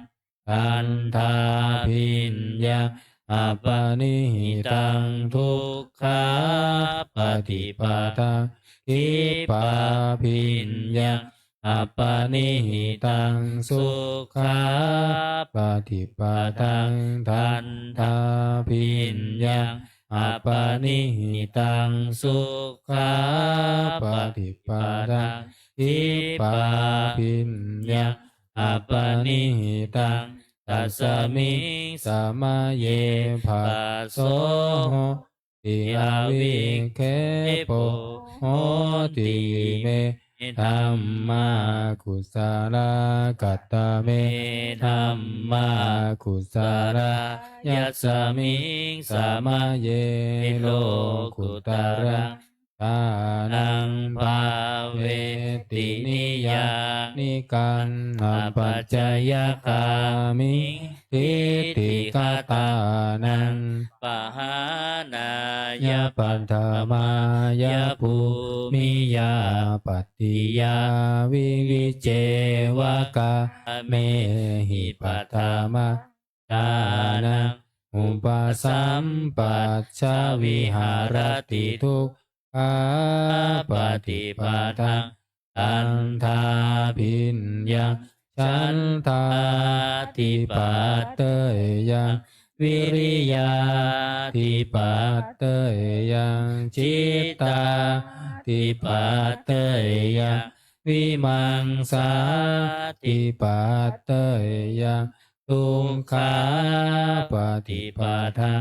dandhābhiññaṃ apanihitaṃ dukkhāpaṭipadaṃ khippābhiññaṃ apanihitaṃ sukhāpaṭipadaṃ dandhābhiññaṃ apanihitaṃ sukhāpaṭipadaṃ khippābhiññaṃ apanihitaṃ tasmiṃ samaye phasso hoti avikkhepo hoti. Ime dhammā kusalā. Katame dhammā kusalā? Yasmiṃ samaye lokuttaraṃ jhānaṃ bhāveti niyyānikaṃ apacayagāmiṃ diṭṭhigatānaṃ pahānāya paṭhamāya bhūmiyā pattiyā vivicceva kāmehi paṭhamaṃ jhānaṃ upasampajja viharati dukkhāpaṭipadaṃ dandhābhiññaṃ chandādhipateyyaṃ vīriyādhipateyyaṃ cittādhipateyyaṃ vīmaṃsādhipateyyaṃ dukkhāpaṭipadaṃ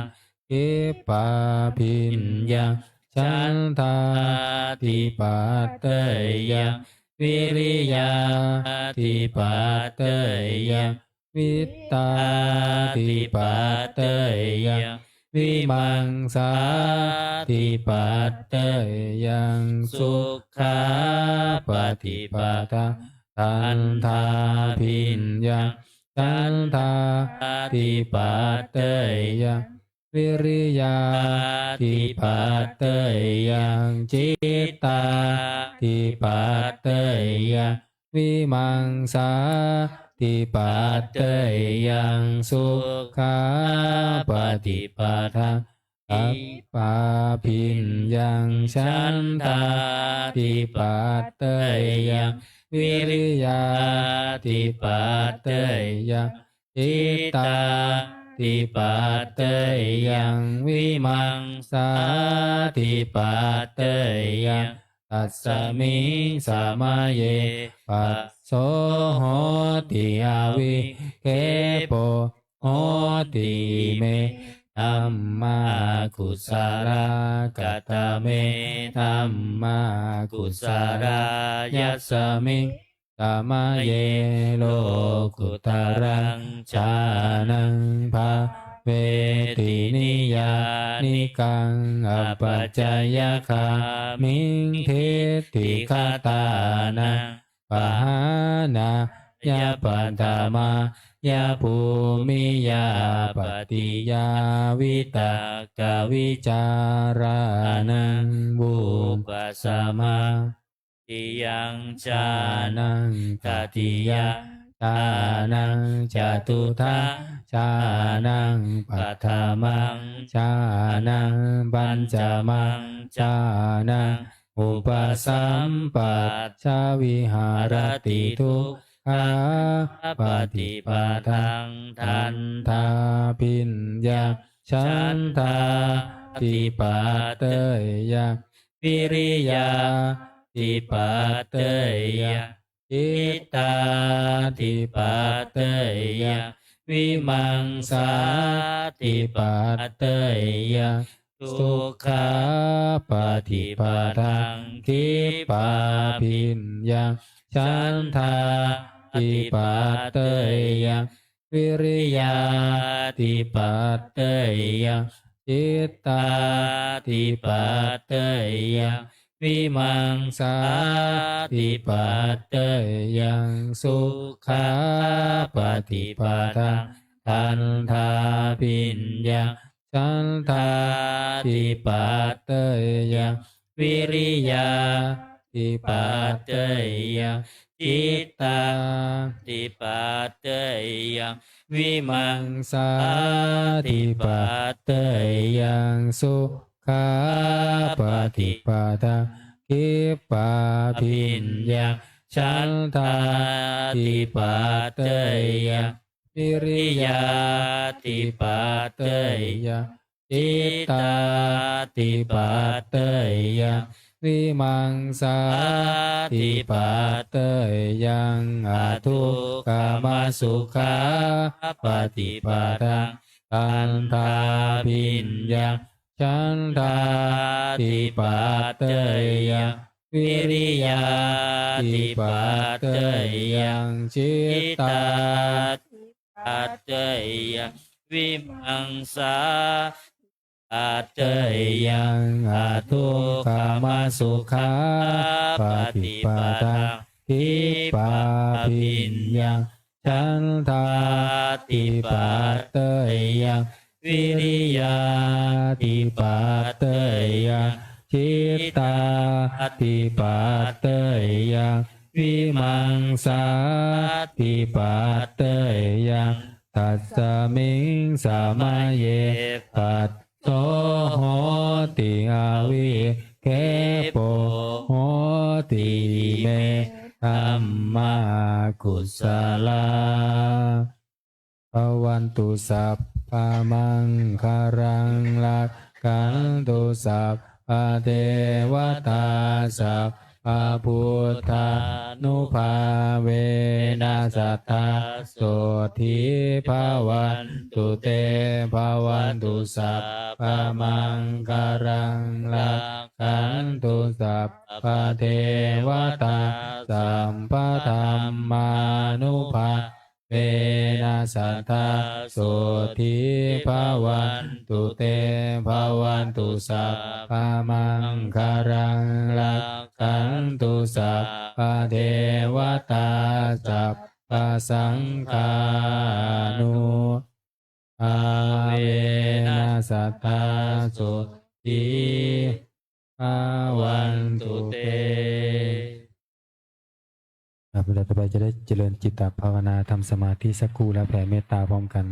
khippābhiññaṃ chandādhipateyyaṃ vīriyādhipateyyaṃ cittādhipateyyaṃ vīmaṃsādhipateyyaṃ sukhāpaṭipadaṃ dandhābhiññaṃ chandādhipateyyaṃ vīriyādhipateyyaṃ cittādhipateyyaṃ vīmaṃsādhipateyyaṃ sukhāpaṭipadaṃ khippābhiññaṃ chandādhipateyyaṃ vīriyādhipateyyaṃ cittādhipateyyaṃ vīmaṃsādhipateyyaṃ tasmiṃ samaye phasso hoti avikkhepo hoti. Ime dhammā kusalā. Katame dhammā kusalā? Yasmiṃ samaye lokuttaraṃ jhānaṃ bhāveti niyyānikaṃ apacayagāmiṃ diṭṭhigatānaṃ pahānāya paṭhamāya bhūmiyā pattiyā vitakkavicārānaṃ vūpasama tiyaṃ jhānaṃ tatiyā jhānaṃ catuttha jhānaṃ paṭhamaṃ jhānaṃ pañcamaṃ jhānaṃ upasampajja viharati dukkhapaṭipadaṃ dandhābhiññaṃ chandādhipateyyaṃ vīriyādhipateyyaṃ cittādhipateyyaṃ vīmaṃsādhipateyyaṃ dukkhapaṭipadaṃ khippābhiññaṃ chandādhipateyyaṃ vīriyādhipateyyaṃ cittādhipateyyaṃ vīmaṃsādhipateyyaṃ sukhapaṭipadaṃ dandhābhiññaṃ chandādhipateyyaṃ vīriyādhipateyyaṃ cittādhipateyyaṃ vīmaṃsādhipateyyaṃ sukhapaṭipadaṃ khippābhiññaṃ chandādhipateyyaṃ vīriyādhipateyyaṃ cittādhipateyyaṃ vīmaṃsādhipateyyaṃ adukkhamasukhāpaṭipadaṃ dandhābhiññaṃ chandādhipateyyaṃ vīriyādhipateyyaṃ cittādhipateyyaṃ vīmaṃsādhipateyyaṃ adukkhamasukhāpaṭipadaṃ khippābhiññaṃ chandādhipateyyaṃ vīriyādhipateyyaṃ cittādhipateyyaṃ vīmaṃsādhipateyyaṃ tasmiṃ samaye phasso hoti avikkhepo hoti. Ime dhammā kusalā. Bhavatu sabbamaṅgalaṃ rakkhantu sabbadevatā sabbabuddhānubhāvena sadā sotthī bhavantu te. Bhavatu sabbamaṅgalaṃ rakkhantu sabbadevatā sabbadhammānubhāvena sadā sotthī bhavantu te. Bhavatu sabbamaṅgalaṃ rakkhantu sabbadevatā sabbasaṅghānubhāvena sadā sotthī bhavantu te. ครับ ลำดับต่อไปจะได้เจริญจิตตภาวนา ทำสมาธิสักครู่ แล้วแผ่เมตตาพร้อมกัน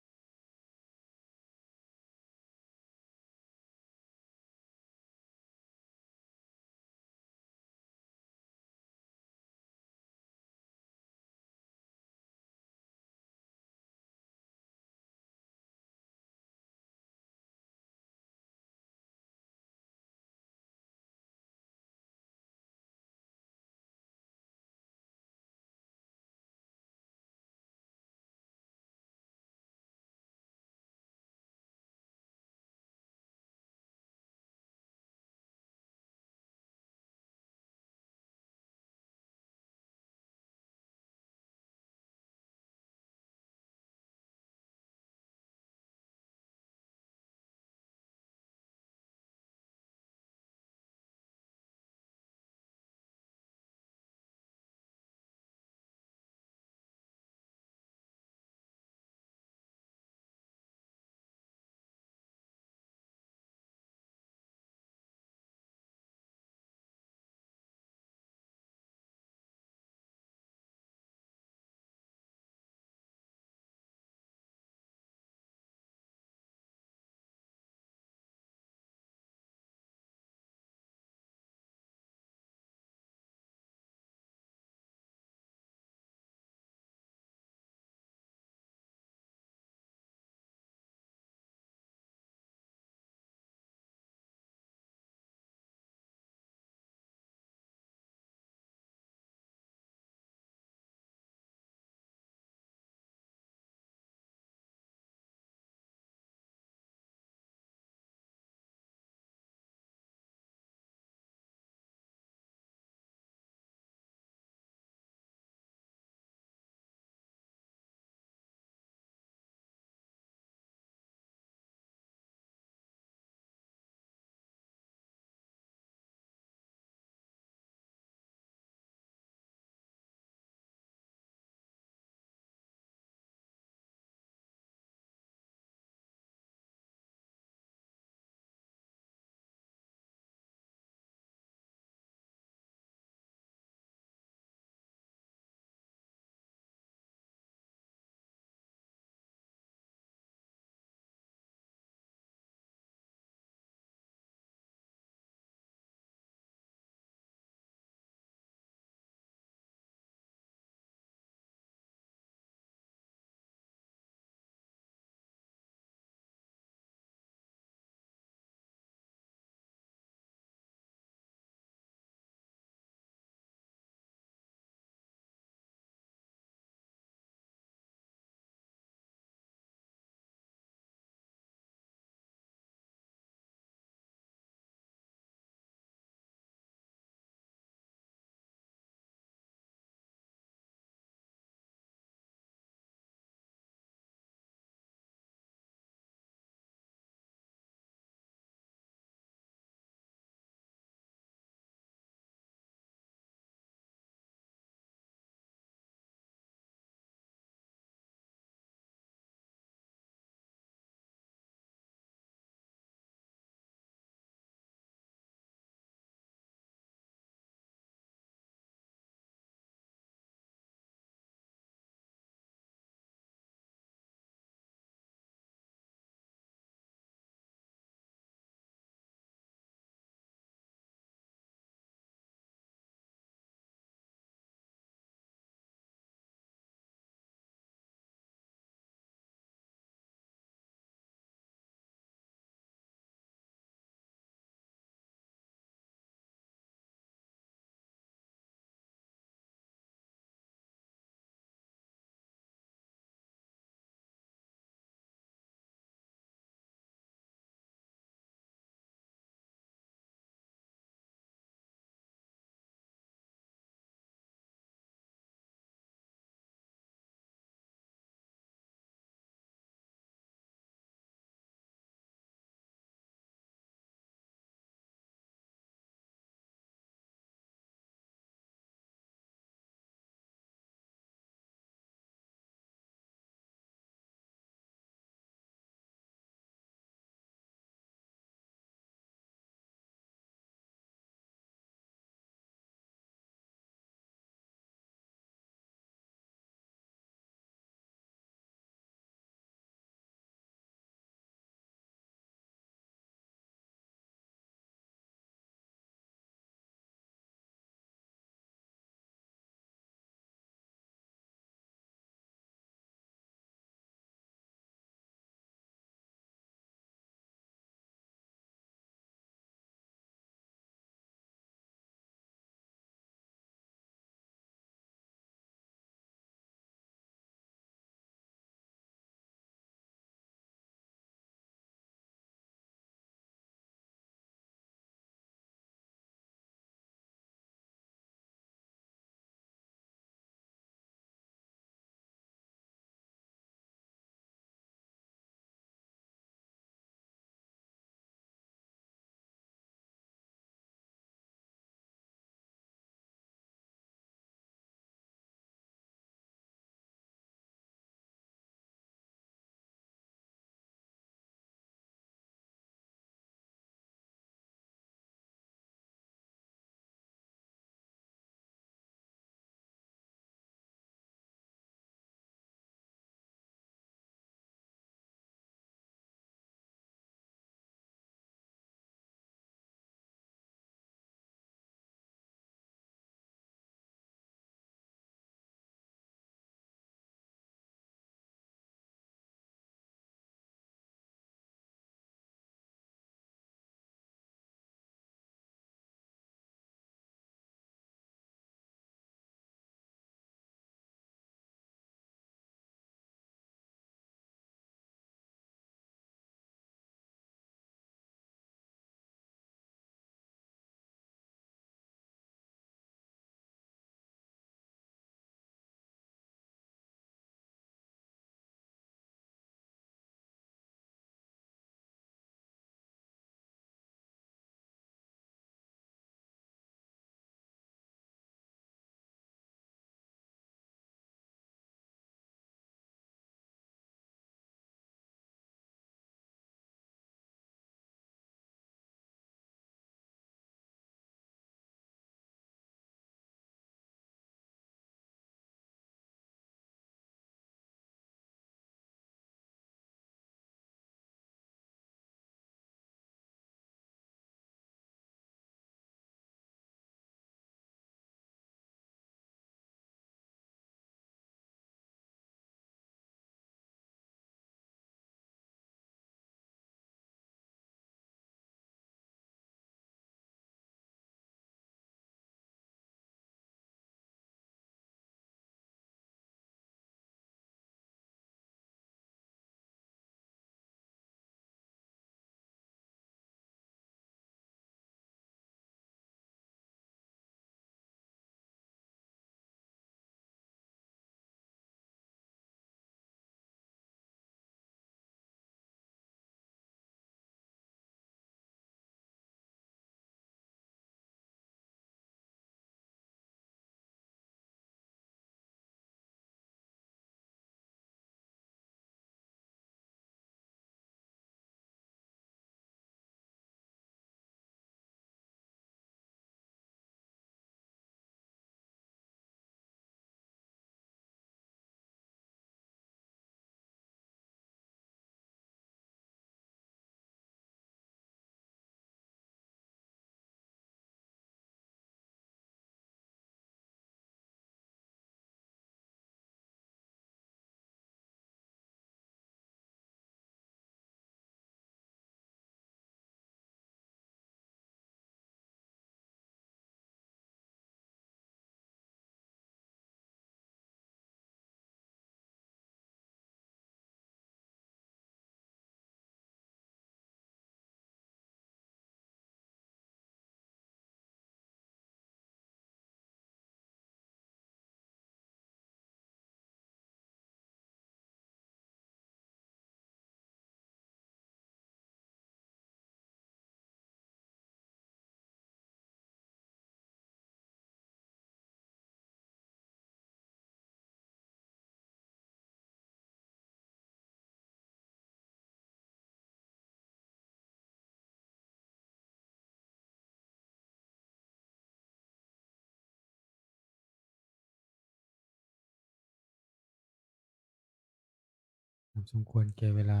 สมควรแก่เวลา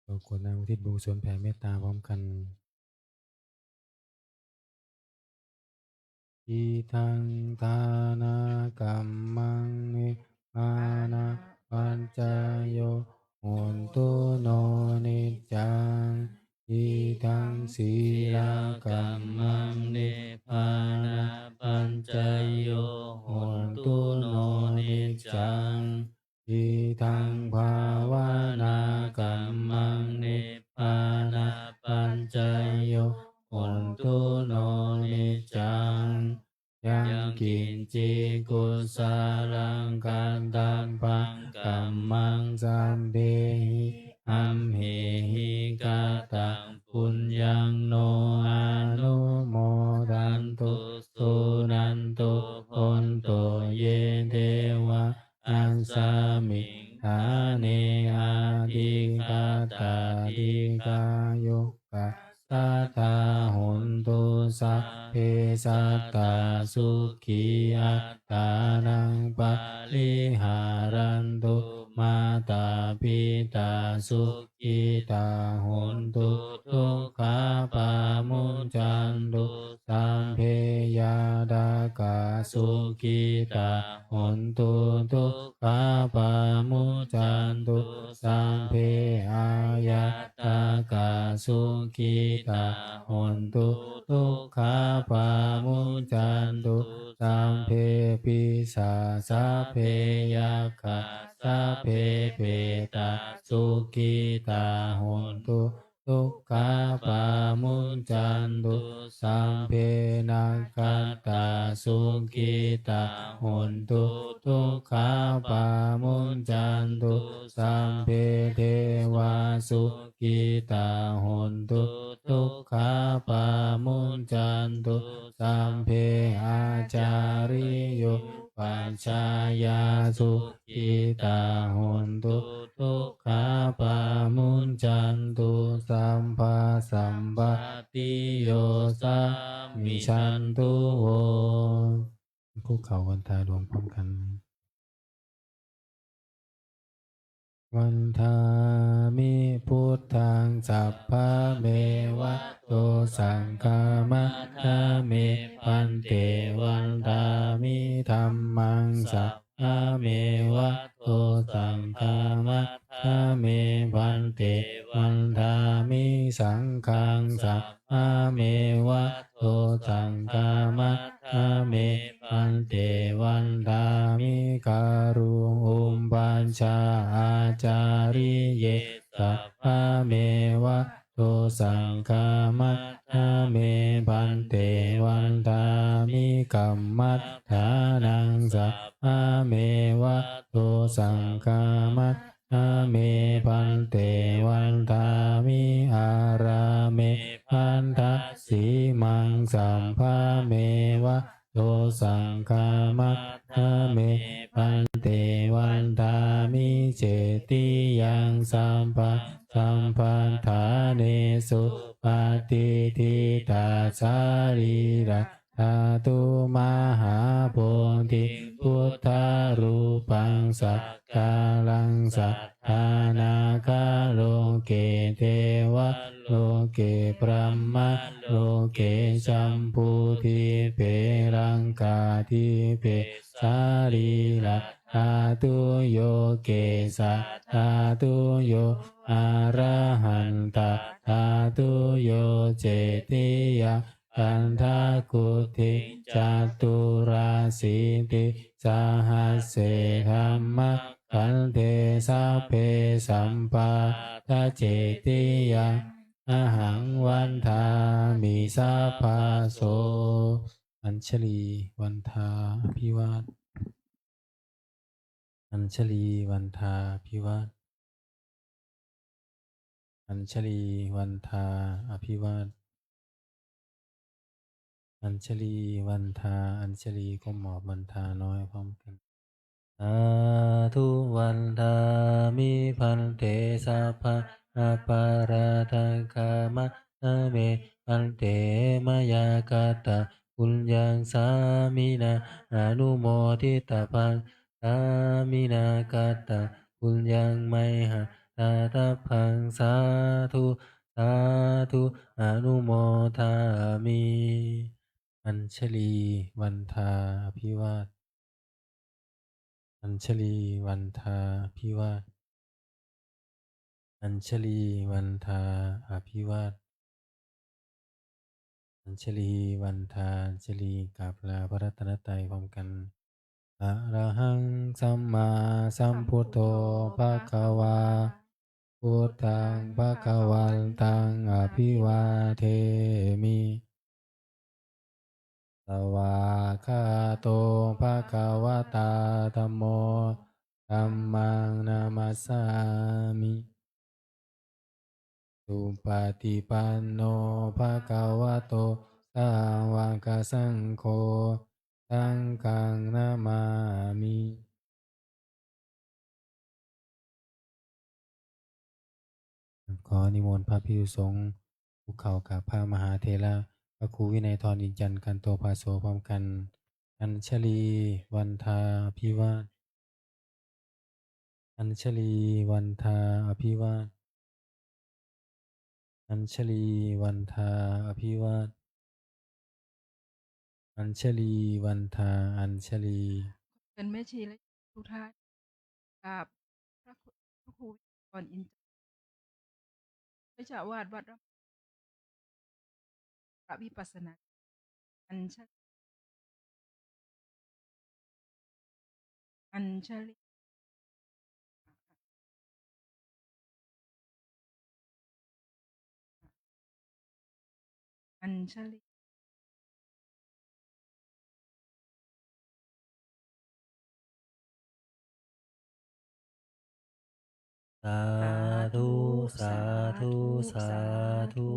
เราควรนั่งอุทิศบุญกุศลแผ่เมตตาพร้อมกัน Idaṃ dānakammaṃ nibbānapaccayo hotu no niccaṃ. Idaṃ sīlakammaṃ nibbānapaccayo hotu no niccaṃ. Idaṃ bhāvanākammaṃ nibbānapaccayo hotu no niccaṃ. Yaṃ kiñci kusalaṃ katabbaṃ kammaṃ sabbehi amhehi kataṃ puññaṃ no anumodantu suṇantu bhonto ye devā asmiṃ ṭhāne adhigatā dīghāyukā sadā hontu. Sabbe sattā sukhī attānaṃ pariharantu. Mātā pitā sukhitā hontu dukkhā pamuccantu. Sabbe ñātakā sukhitā hontu dukkhā pamuccantu. Sabbe aññātakā sukhitā hontu dukkhā pamuccantu. Sabbe pisā sabbe yakkhā sabbe petā sukhitā hontu dukkhā pamuccantu. Sabbe nakkhattā sukhitā hontu dukkhā pamuccantu. Sabbe devā sukhitā hontu dukkhā pamuccantu. Sabbe ācariyupajjhāyā sukhitā hontu dukkhā pamuccantu. Sabbā sampattiyo samijjhantu vo. คุกเข่าวันทารวมพร้อมกัน Vandāmi buddhaṃ sabbameva dosaṃ khamatha me bhante. Vandāmi dhammaṃ sabbameva dosaṃ khamatha me bhante. Vandāmi saṅghaṃ sabbameva dosaṃ khamatha me bhante. Vandāmi guruṃ upajjhāyācariye sabbameva dosaṃ khamatha me bhante. Vandāmi kammaṭṭhānaṃ sabbameva dosaṃ khamatha me bhante. Vandāmi ārāme baddhasīmaṃ sabbameva dosaṃ khamatha me bhante. Vandāmi cetiyaṃ sabbasampatthanesu patiṭṭhitā sarīra dhātu mahābodhiṃ buddharūpaṃ sakāraṃ satthānagaloke devaloke brahmaloke jambudīpe laṅkādīpe sarīra dhātuyo kesadhātuyo arahantātūyo cetiyaṃ gandhakuṭiṃ caturāsītisahasсе dhammakkhandhe sabbe sampādacetiyaṃ ahaṃ vandāmi sabbaso. Añjalī vandā abhivād Añjalī vandā abhivād Añjalī vandā abhivād Añjalī vandā Añjalī ก้มหมอบวันทาน้อยพร้อมกัน Sādhu vandāmi bhante sabba aparādhaṃ khamatha me bhante mayā kataṃ puññaṃ sāminā anumoditabbaṃ sāminā kattaṃ puññaṃ mayhaṃ dātabbaṃ. Sādhu, sādhu, anumodāmi. อัญชลี วันทา อภิวาท อัญชลี วันทา อภิวาท อัญชลี วันทา อภิวาท อัญชลี วันทา อัญชลี กราบลาพระรัตนตรัยพร้อมกัน Arahaṃ sammāsambuddho bhagavā, buddhaṃ bhagavantaṃ abhivādemi. Svākkhāto bhagavatā dhammo, dhammaṃ namassāmi. Supaṭipanno bhagavato sāvakasaṅgho, saṅghaṃ namāmi. ขอนิมนต์พระภิกษุสงฆ์คุกเข่ากราบพระมหาเถระ พระครูวินัยทร อินทร์จันทร์ กันโตภาโส พร้อมกัน อัญชลี วันทา อภิวาท อัญชลี วันทา อภิวาท อัญชลี วันทา อภิวาท อัญชลี วันทา อัญชลี เชิญแม่ชีและทุกท่านกราบพระครู พระครูก่อน อินทร์จันทร์ เจ้าอาวาสวัดร่ำ พระวิปัสสนา อัญชลี อัญชลี อัญชลี สาธุ สาธุ สาธุ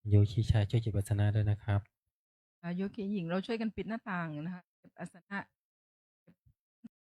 โยคีชายช่วยจิตภาสนะด้วยนะครับ อ่า โยคีหญิงเราช่วยกันปิดหน้าต่างนะคะ เก็บอาสนะ